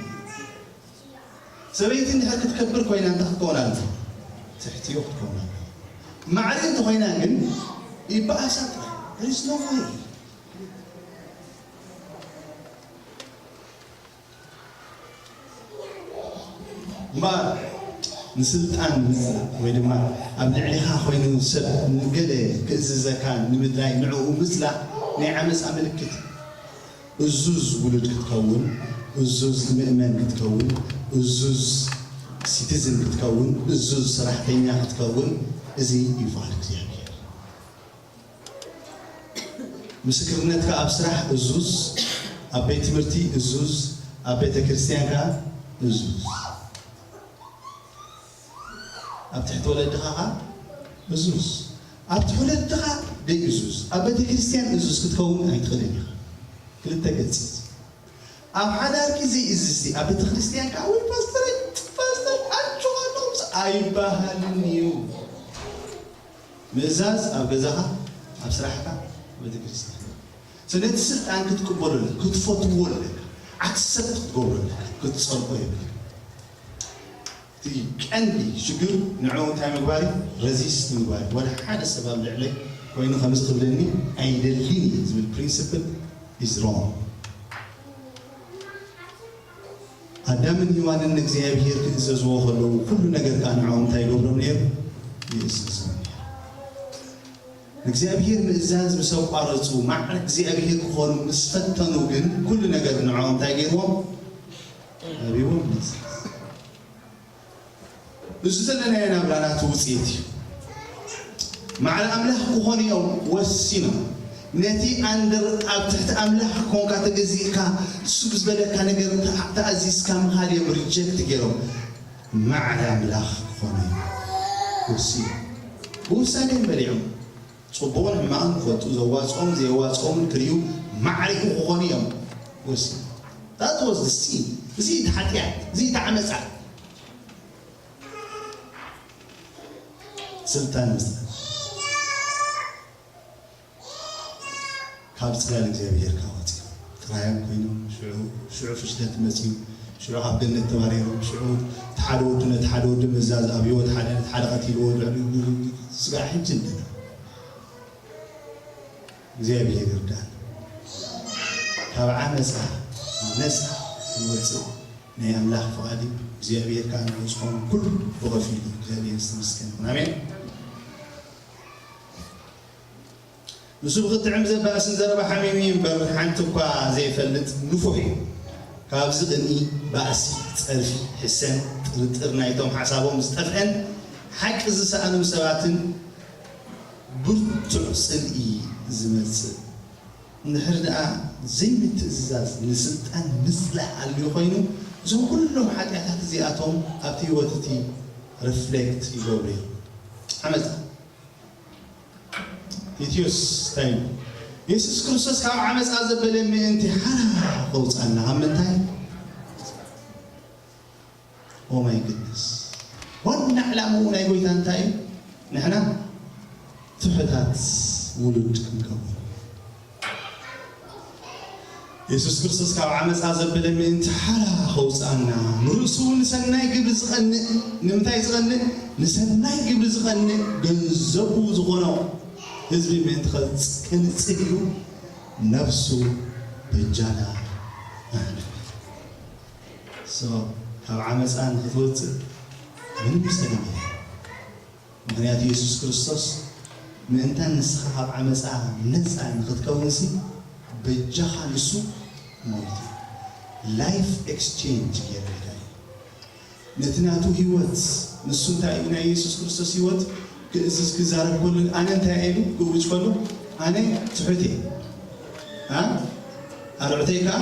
ሰበይቲ እንድሕር ክትከብር ኮይና እንታይ ክትከውን ኣለዋ? ትሕቲኡ ክትከውን ኣለዋ። ማዕረ እንተኾይና ግን ይበኣሳ ጥራይ። There is no way። እምበኣር ንስልጣን ምጽላእ ወይ ድማ ኣብ ልዕሊኻ ኮይኑ ሰብ ንገለ ክእዝዘካ ንምድላይ ንዕኡ ምጽላእ ናይ ዓመጻ ምልክት እዩ። እዙዝ ውሉድ ክትከውን፣ እዙዝ ምእመን ክትከውን፣ እዙዝ ሲቲዝን ክትከውን፣ እዙዝ ሰራሕተኛ ክትከውን፣ እዚ ይፍቓድ እግዚኣብሔር። ምስክርነትካ ኣብ ስራሕ እዙዝ፣ ኣብ ቤት ትምህርቲ እዙዝ፣ ኣብ ቤተ ክርስቲያን ከኣ እዙዝ። ኣብ ትሕቲ ወለድኻ ኸኣ እዙዝ። ኣብ ትሕቲ ወለድኻ ደይ እዙዝ። ኣብ ቤተ ክርስቲያን እዙዝ ክትከውን ኣይትኽእልን ኢኻ። ክልተ ገጽ እዩ። ኣብ ሓዳርኪ ዘይእዝዝቲ ኣብ ቤተ ክርስቲያን ከኣ ወይ ፓስተረይ፣ ፓስተር ኣጆኻ ኣለኹ ምስ ኣይበሃልን እዩ። ምእዛዝ ኣብ ገዛኻ፣ ኣብ ስራሕካ፣ ኣብ ቤተ ክርስቲያን። ስለዚ ነቲ ስልጣን ክትቅበሎ ኣለካ፣ ክትፈትዎ ኣለካ፣ ኣክሰፕት ክትገብሮ ኣለካ፣ ክትጸልኦ የብልካ። እቲ ቀንዲ ሽግር ንዕኡ እንታይ ምግባር እዩ? ረዚስት ምግባር እዩ። ወላ ሓደ ሰብ ኣብ ልዕለይ ኮይኑ ከምዚ ክብለኒ ኣይደልን እዩ ዝብል ፕሪንስፕል ኢዝ ሮንግ። ኣዳምን ሄዋንን ንእግዚኣብሔር ክእዘዝዎ ከለዉ ኩሉ ነገር ከኣ ንዕኦም እንታይ ይገብሮም ነይሩ? ይእዘዞም ነይሩ። ንእግዚኣብሔር ምእዛዝ ምስ ኣቋረጹ፣ ማዕረ እግዚኣብሔር ክኾኑ ምስ ፈተኑ ግን ኩሉ ነገር ንዕኦም እንታይ ገይርዎም? ሃቢዎም። እዚ ዘለናዮ ናብራ ናቱ ውጽኢት እዩ። ማዕረ ኣምላኽ ክኾኑ እዮም ወሲኖም። ነቲ ኣንደር ኣብ ትሕቲ ኣምላኽ ኮንካ ተገዚእካ ንሱ ብዝበለካ ነገር ተኣ-፣ ተኣዚዝካ ምኻድ እዮም ሪጀክት ገይሮም። ማዕረ ኣምላኽ ክኾኑ እዮም ወሲኖም። ብውሳኔ እዮም በሊዖም። ጽቡቕን ሕማቕን ክፈልጡ፣ ዘዋጽኦምን ዘየዋጽኦምን ክርእዩ፣ ማዕሪኡ ክኾኑ እዮም ወሲኖም። That was the sin። እዚ እቲ ሓጢኣት፣ እዚ እቲ ዓመጻ። ስልጣን መስጠት። ካብ ጽላል እግዚኣብሔር ካብ ወጺኦም ጥራዮም ኮይኖም፣ ሽዑ፣ ሽዑ ፍሽለት መጺኡ፣ ሽዑ ካብ ገነት ተባሪሮም፣ ሽዑ እቲ ሓደ ወዲ ነቲ ሓደ ወዲ ምእዛዝ ኣብይዎ፣ እቲ ሓደ ነቲ ሓደ ቀቲልዎ፣ ልዕሊ ስጋዕ ሕጂ ኣለና። እግዚኣብሔር ይርዳን። ካብ ዓመጻ ነጻ ክንወጽእ ናይ ኣምላኽ ፍቓድ እዩ። እግዚኣብሔር ከኣ ንዕኡ ዝኾነ ኩሉ ብኸፊሉ። እግዚኣብሔር ዝተመስገነ ይኹን። ኣሜን። ንሱ ብኽትዕም ዘባእስን ዘረባ ሓሚሙ እዩ እምበር፣ ሓንቲ እኳ ዘይፈልጥ ንፉሕ እዩ። ካብዚ ቅንኢ፣ ባእሲ፣ ጸርፊ፣ ሕሰም፣ ጥርጥር ናይቶም ሓሳቦም ዝጠፍአን ሓቂ ዝሰኣኑ ሰባትን ብርቱዕ ጽልኢ ዝመጽእ። እንድሕር ደኣ ዘይምትእዝዛዝ ንስልጣን ምጽላእ ኣልዩ ኮይኑ፣ እዞም ኩሎም ሓጢኣታት እዚኣቶም ኣብቲ ህይወት እቲ ሪፍሌክት ይገብሩ እዮም። ዓመጻ። ቲቲዮስ እንታይ ኢሉ? የሱስ ክርስቶስ ካብ ዓመፃ ዘበለ ምእንቲ ሓራ ከውፃና ካብ ምንታይ? Oh my goodness። ዋና ዕላምኡ ናይ ጎይታ እንታይ እዩ? ንሕና ትሑታት ውሉድ ክንከውን። የሱስ ክርስቶስ ካብ ዓመፃ ዘበለ ምእንቲ ሓራ ከውፅኣና፣ ንርእሱ እውን ንሰናይ ግብሪ ዝቐንእ። ንምንታይ ዝቐንእ? ንሰናይ ግብሪ ዝቐንእ ገንዘቡ ዝኾኖ ህዝቢ ምእንቲ ከንፅህ ኢሉ ነፍሱ በጃና ኣሕለፈ። So ካብ ዓመፃ ንክትወፅእ ምንም ፀገም የለን። ምክንያቱ የሱስ ክርስቶስ ምእንታን ንስኻ ካብ ዓመፃ ነፃ ንክትከውንሲ በጃኻ ንሱ ሞይቱ። Life exchange ገይረልካ እዩ። ነቲ ናቱ ህይወት፣ ንሱ እንታይ እዩ? ናይ የሱስ ክርስቶስ ህይወት ክእዝዝ ክዛረብ ከሉ ኣነ እንታይ እየ ኢሉ ክእውጅ ከሉ ኣነ ትሑት እየ። ኣ ኣርዑተይ ከዓ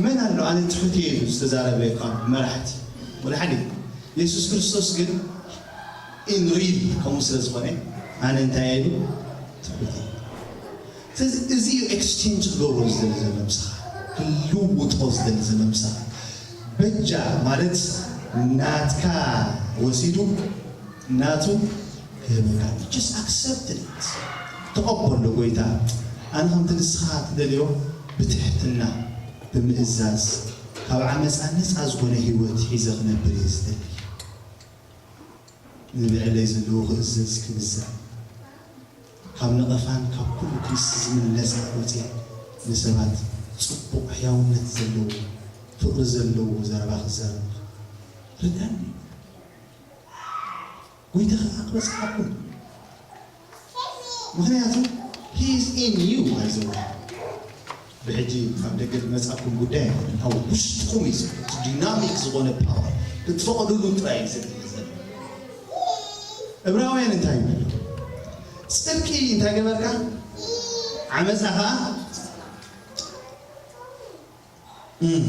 መን ኣሎ ኣነ ትሑት እየ ኢሉ ዝተዛረበ ካብ መራሕቲ ወላ ሓደ። የሱስ ክርስቶስ ግን in real ከምኡ ስለ ዝኾነ ኣነ እንታይ እየ ኢሉ ትሑት እየ። ስለዚ እዚ እዩ ኤክስቼንጅ ክገብሮ ዝደሊ ዘሎ ምሳኻ፣ ክልውጦ ዝደሊ ዘሎ ምሳኻ። በጃ ማለት ናትካ ወሲዱ ናቱ ክህበካ። Just accept it። ተቐበሎ ጎይታ። ኣነ ከምቲ ንስኻ ትደልዮ ብትሕትና ብምእዛዝ ካብ ዓመፃ ነፃ ዝኾነ ህይወት ሒዘ ክነብር እየ ዝደሊ። ንብዕለይ ዘለዎ ክእዘዝ ክግዛእ፣ ካብ ነቐፋን ካብ ኩሉ ክስ ዝምለስ ወፅየ ንሰባት ፅቡቕ ሕያውነት ዘለዎ ፍቕሪ ዘለዎ ዘረባ ክዛረብ ርዳኒ። ጎይታ ከዓ ክበፅሓኩም። ምክንያቱ he is in you ኣይዘዋ ብሕጂ ካብ ደገ ዝመፃኩም ጉዳይ ኣይኮነን። ኣብ ውሽጥኩም እዩ ዘሎ። እቲ ዲናሚክ ዝኾነ ፓወር ክትፈቕድሉ ጥራይ እዩ ዘድሊ ዘሎ። እብራውያን እንታይ ይብሉ? ፅድቂ እንታይ ገበርካ? ዓመፃ ከዓ እም፣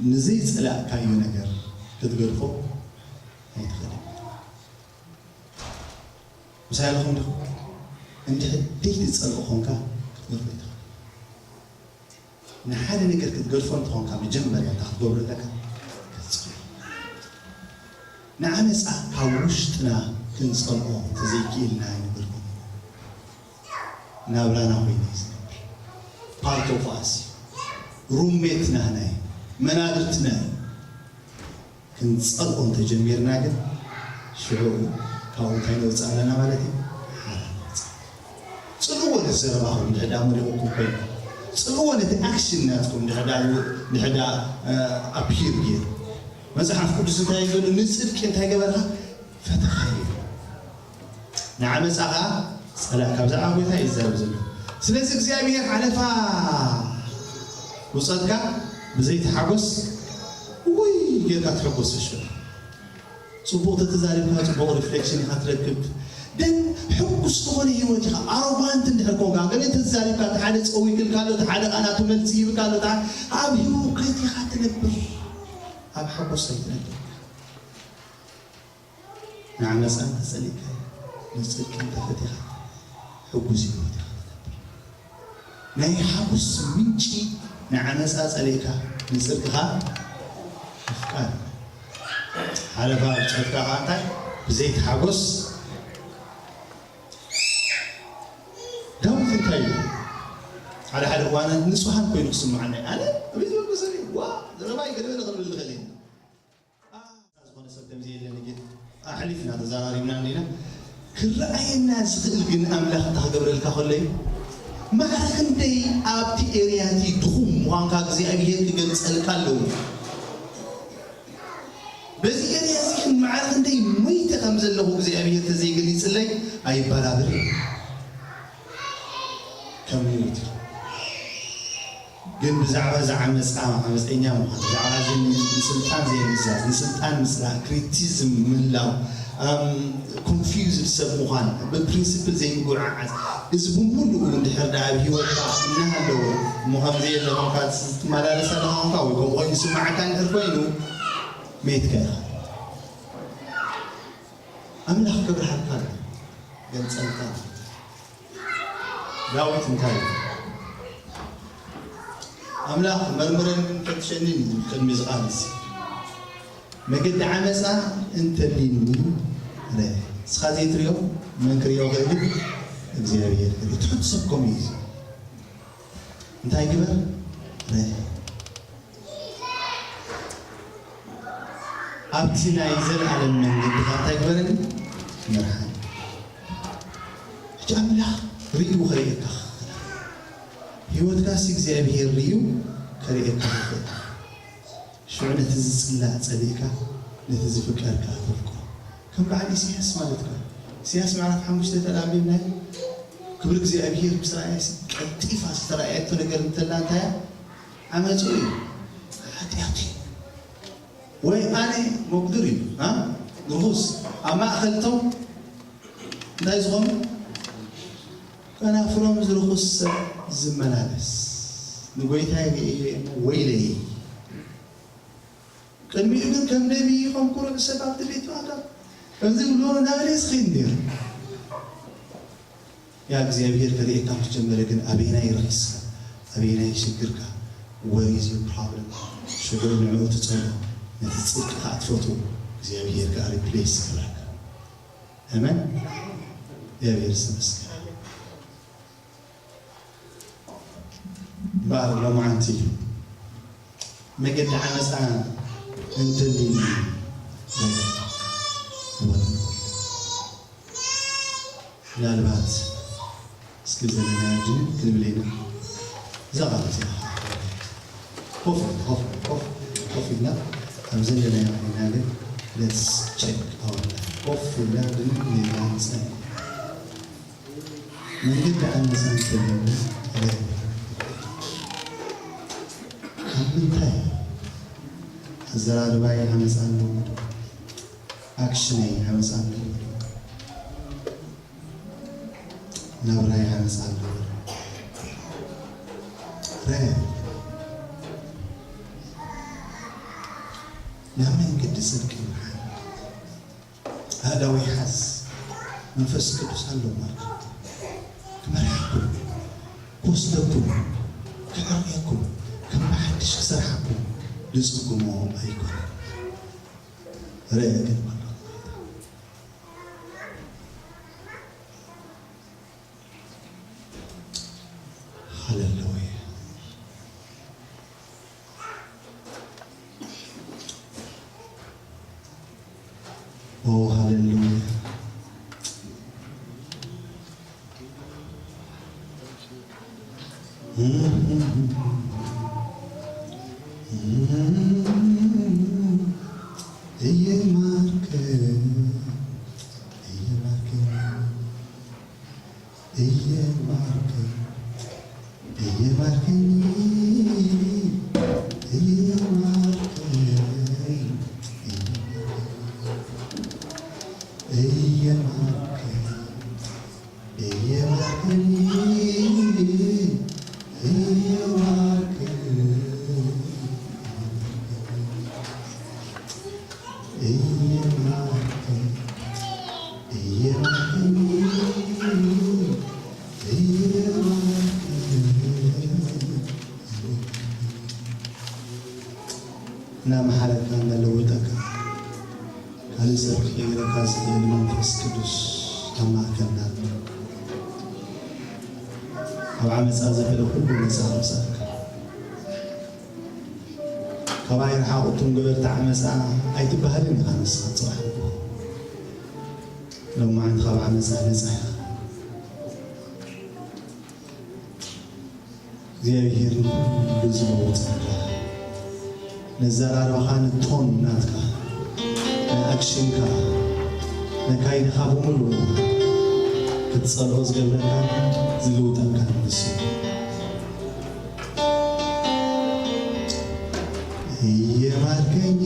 ንዘይፀላእካዮ ነገር ክትገድፎ ኣይትኽእልን። ምሳይ ኣለኹም ዲኹም? እንድሕር ደይትፀልኦ ኾንካ ክትገድፎ ኣይትኽእልን። ንሓደ ነገር ክትገድፎ እንተኾንካ መጀመርያ እንታይ ክትገብሮ ኣለካ? ክትፅልኦ። ንዓመፃ ካብ ውሽጥና ክንፀልኦ ተዘይክኢልና ኣይነበርኩን። ናብራና ኮይኑ እዩ ዝነብር። ፓርት ኦፍ ኣስ ሩሜት ናህና እዩ። መናድርትና እዩ። ክንፀልኦ እንተጀሚርና ግን ሽዑ ካብኡ እንታይ ነውፅእ ኣለና ማለት እዩ? ሓራ ነውፅእ። ፅልእዎ ነቲ ዘረባኹም እንድሕዳ መሪቑኩም ኮይኑ፣ ፅልእዎ ነቲ ኣክሽን ናትኩም እንድሕዳ እንድሕዳ ኣፒር ገይሩ። መፅሓፍ ቅዱስ እንታይ እዩ ዘሎ? ንፅድቂ እንታይ ገበርካ? ፈተኻዮ። ንዓመፃ ከዓ ፀላእ። ካብዛ ዓጎታ እዩ ዝዛረብ ዘሎ። ስለዚ እግዚኣብሔር ሓለፋ ውፀትካ ብዘይተሓጎስ ውይ ጌርካ ትሕጎስ ሽዑ። ፅቡቕ ተተዛሪብካ ፅቡቕ ሪፍሌክሽን ኢኻ ትረክብ። ግን ሕጉስ ዝኾነ ህይወት ኢኻ። ኣሮጋንት እንድሕር ኮንካ ግን ተዛሪብካ እቲ ሓደ ፀዊግልካ ኣሎ፣ እቲ ሓደ ቃናቱ መልሲ ይብካ ኣሎ፣ እቲ ሓደ ኣብ ህውከት ኢኻ ትነብር። ኣብ ሓጎስ ኣይትነብር። ንዓመፃ እንተፀሊእካ ንፅድቂ እንተፈቲኻ ሕጉስ ህይወት ኢኻ ትነብር። ናይ ሓጎስ ምንጪ ንዓመፃ ፀሊእካ ንፅድቅኻ ምፍቃር። ሓለፋ ብፅሕትካ ከዓ እንታይ ብዘይቲ ሓጎስ። ዳዊት እንታይ እዩ? ሓደ ሓደ እዋናት ንፁሃን ኮይኑ ክስምዓና እዩ። ኣነ ኣቤት መንፈሳዊ ዋ ዘረባይ ገለበለ ክንብል ንኽእል ኢና። ዝኾነ ሰብ ከምዚ የለን ግን ኣሕሊፍና ተዘራሪብና እንዲና። ክረኣየና ዝኽእል ግን ኣምላኽ እንታይ ክገብረልካ ከሎ እዩ? ማዕረ ክንደይ ኣብቲ ኤርያ እቲ ድኹም ምዃንካ እግዚኣብሔር ክገልጸልካ ኣለዎ። በዚ ኤርያ እዚ ግን ማዕረ ክንደይ ሞይተ ከም ዘለኹ እግዚኣብሔር ተዘይገሊጽለይ ኣይበራብር ከም ይውት ግን ብዛዕባ እዚ ዓመፃ ዓመፀኛ ምዃን ብዛዕባ እዚ ንስልጣን ዘይምእዛዝ ንስልጣን ምፅላእ ክሪቲዝም ምህላው ኮንፊውዝድ ሰብ ምዃን ብፕሪንስፕል ዘይምጉዕዓዝ እዚ ብምሉኡ እንድሕር ዳ ኣብ ሂወትካ እናሃለወ እሞ ከምዚ የለ ኮንካ ትመላለስ ኣለኻ ኮንካ ወይ ከምኡ ኮይኑ ዝስማዓካ እንድሕር ኮይኑ መይትካ ኢኻ ኣምላኽ ክብርሃልካ ኣሎ ገንፀልካ ዳዊት እንታይ ኢሉ? ኣምላኽ መርምረንን ፈትሸንን እዩ ዝብል ቅድሚ እዚ ቃል እዚ። መገዲ ዓመፃ እንተሊኒ ርእ። ንስኻ ዘይትሪኦ መን ክሪኦ ክእል? እግዚኣብሔር ክርኢ። ትሑት ሰብ ከምኡ እዩ። እንታይ ግበር? ርእ። ኣብቲ ናይ ዘለኣለም መንገድኻ እንታይ ግበረኒ? ምርሓኒ። ሕጂ ኣምላኽ ርእዩ ከርእየካ ክኽእል። ህይወትካሲ እግዚኣብሔር ርእዩ ከርእየካ ክኽእል። ሽዑ ነቲ ዝጽላእ ጸሊእካ፣ ነቲ ዝፍቀር ከኣ ተፍቅሮ። ከም በዓል ኢሳያስ ማለት ከኣ። ኢሳያስ ምዕራፍ ሓሙሽተ ተላቢብናይ፣ ክብሪ እግዚኣብሔር ምስ ረኣየሲ ቀልጢፋ ዝተራእየቶ ነገር እንተላ እንታይ እያ? ዓመጹ እዩ። ሓጢኣቱ እዩ። ወይ ኣነ መጉድር እዩ፣ ኣ? ርኹስ። ኣብ ማእከል እቶም እንታይ ዝኾኑ? ከናፍሮም ዝርኹስ ሰብ ዝመላለስ። ንጎይታይ ርእየ እሞ ወይለይ። ቅድሚኡ ግን ከም ነቢይ፣ ከም ኩሩዕ ሰብ ኣብቲ ቤት ማእከል ከምዚ ብሎ እናበለ ይስኺን ነይሩ። ያ እግዚኣብሔር ከርእየካ ምስ ጀመረ ግን ኣበየናይ ረኺስካ፣ ኣበየናይ ሽግርካ፣ where is your problem? ሽዑ ንዕኡ ትጸልኦ፣ ነቲ ጽድቂ ከኣ ትፈትዎ፣ እግዚኣብሔር ከኣ ሪፕሌስ ይገብረካ። ኣሜን። እግዚኣብሔር ዝተመስገነ። እምበኣር ሎማዓንቲ መገዲ ዓመፃ እንተልዩ ምናልባት እስኪ ዘለናዮ ድን ክንብል ኢና። እዛ ቃል እዚኣ ኮፍ ኢልና፣ ኮፍ ኢልና፣ ኮፍ፣ ኮፍ ኢልና ኣብ ዘለናዮ ኮይና ግን let's check our life። ኮፍ ኢልና ድን ኢልና ንጸሊ። መንገዲ ዓመፃ እንተልዩ ርእ። ኣብ ምንታይ? ኣዘራርባይ ዓመፃ ኣለዎ ዶ? ኣክሽነይ ዓመፃ ኣለዎ ዶ? ናብራይ ዓመፃ ኣለዎ ዶ? ርእ። ናብ መንገዲ ጽድቂ ይምርሓኒ። ኣእዳወይ ሓዝ፣ መንፈስ ቅዱስ ኣሎ ማለት ክመርሓኩም፣ ክወስደኩም፣ ከዕርየኩም፣ ከም ብሓድሽ ክሰርሓኩም ዝጽግሞ ኣይኮነን። ርእ ግን ኣሎ። ሃሌሉያ። ኦ ሃሌሉያ። እየማርከ፣ እየማርከ። እየማርከኝ፣ እየማርከኝ፣ እየማርከኝ፣ እየማርከኝ፣ እየማርከኝ፣ እየማርከኝ፣ እየማርከኝ፣ እየማርከኝ፣ እየማርከኝ። እናመሓረካ እናለወጠካ ካልእ ሰብ ክቕይረካ ዝኽእል መንፈስ ቅዱስ ኣብ ማእከልና ኣሎ። ካብ ዓመፃ ዘበለ ኩሉ ነፃ ኣውፅኣካ። ካባይ ርሓቑ እቶም ገበርቲ ዓመፃ ኣይትበሃልን ኢኻ ንስኻ ጽባሕ ንግሆ። ሎማዓንቲ ካብ ዓመፃ ነፃ ኢኻ። እግዚኣብሔር ንኹሉ ዝለውጥ ኣምላኽ። ነዘራርባኻ ንቶን ናትካ፣ ንኣክሽንካ፣ ነካይድኻ ብምሉኡ ክትጸልኦ ዝገብረካ ዝልውጠካ ንሱ። እየማርከኝ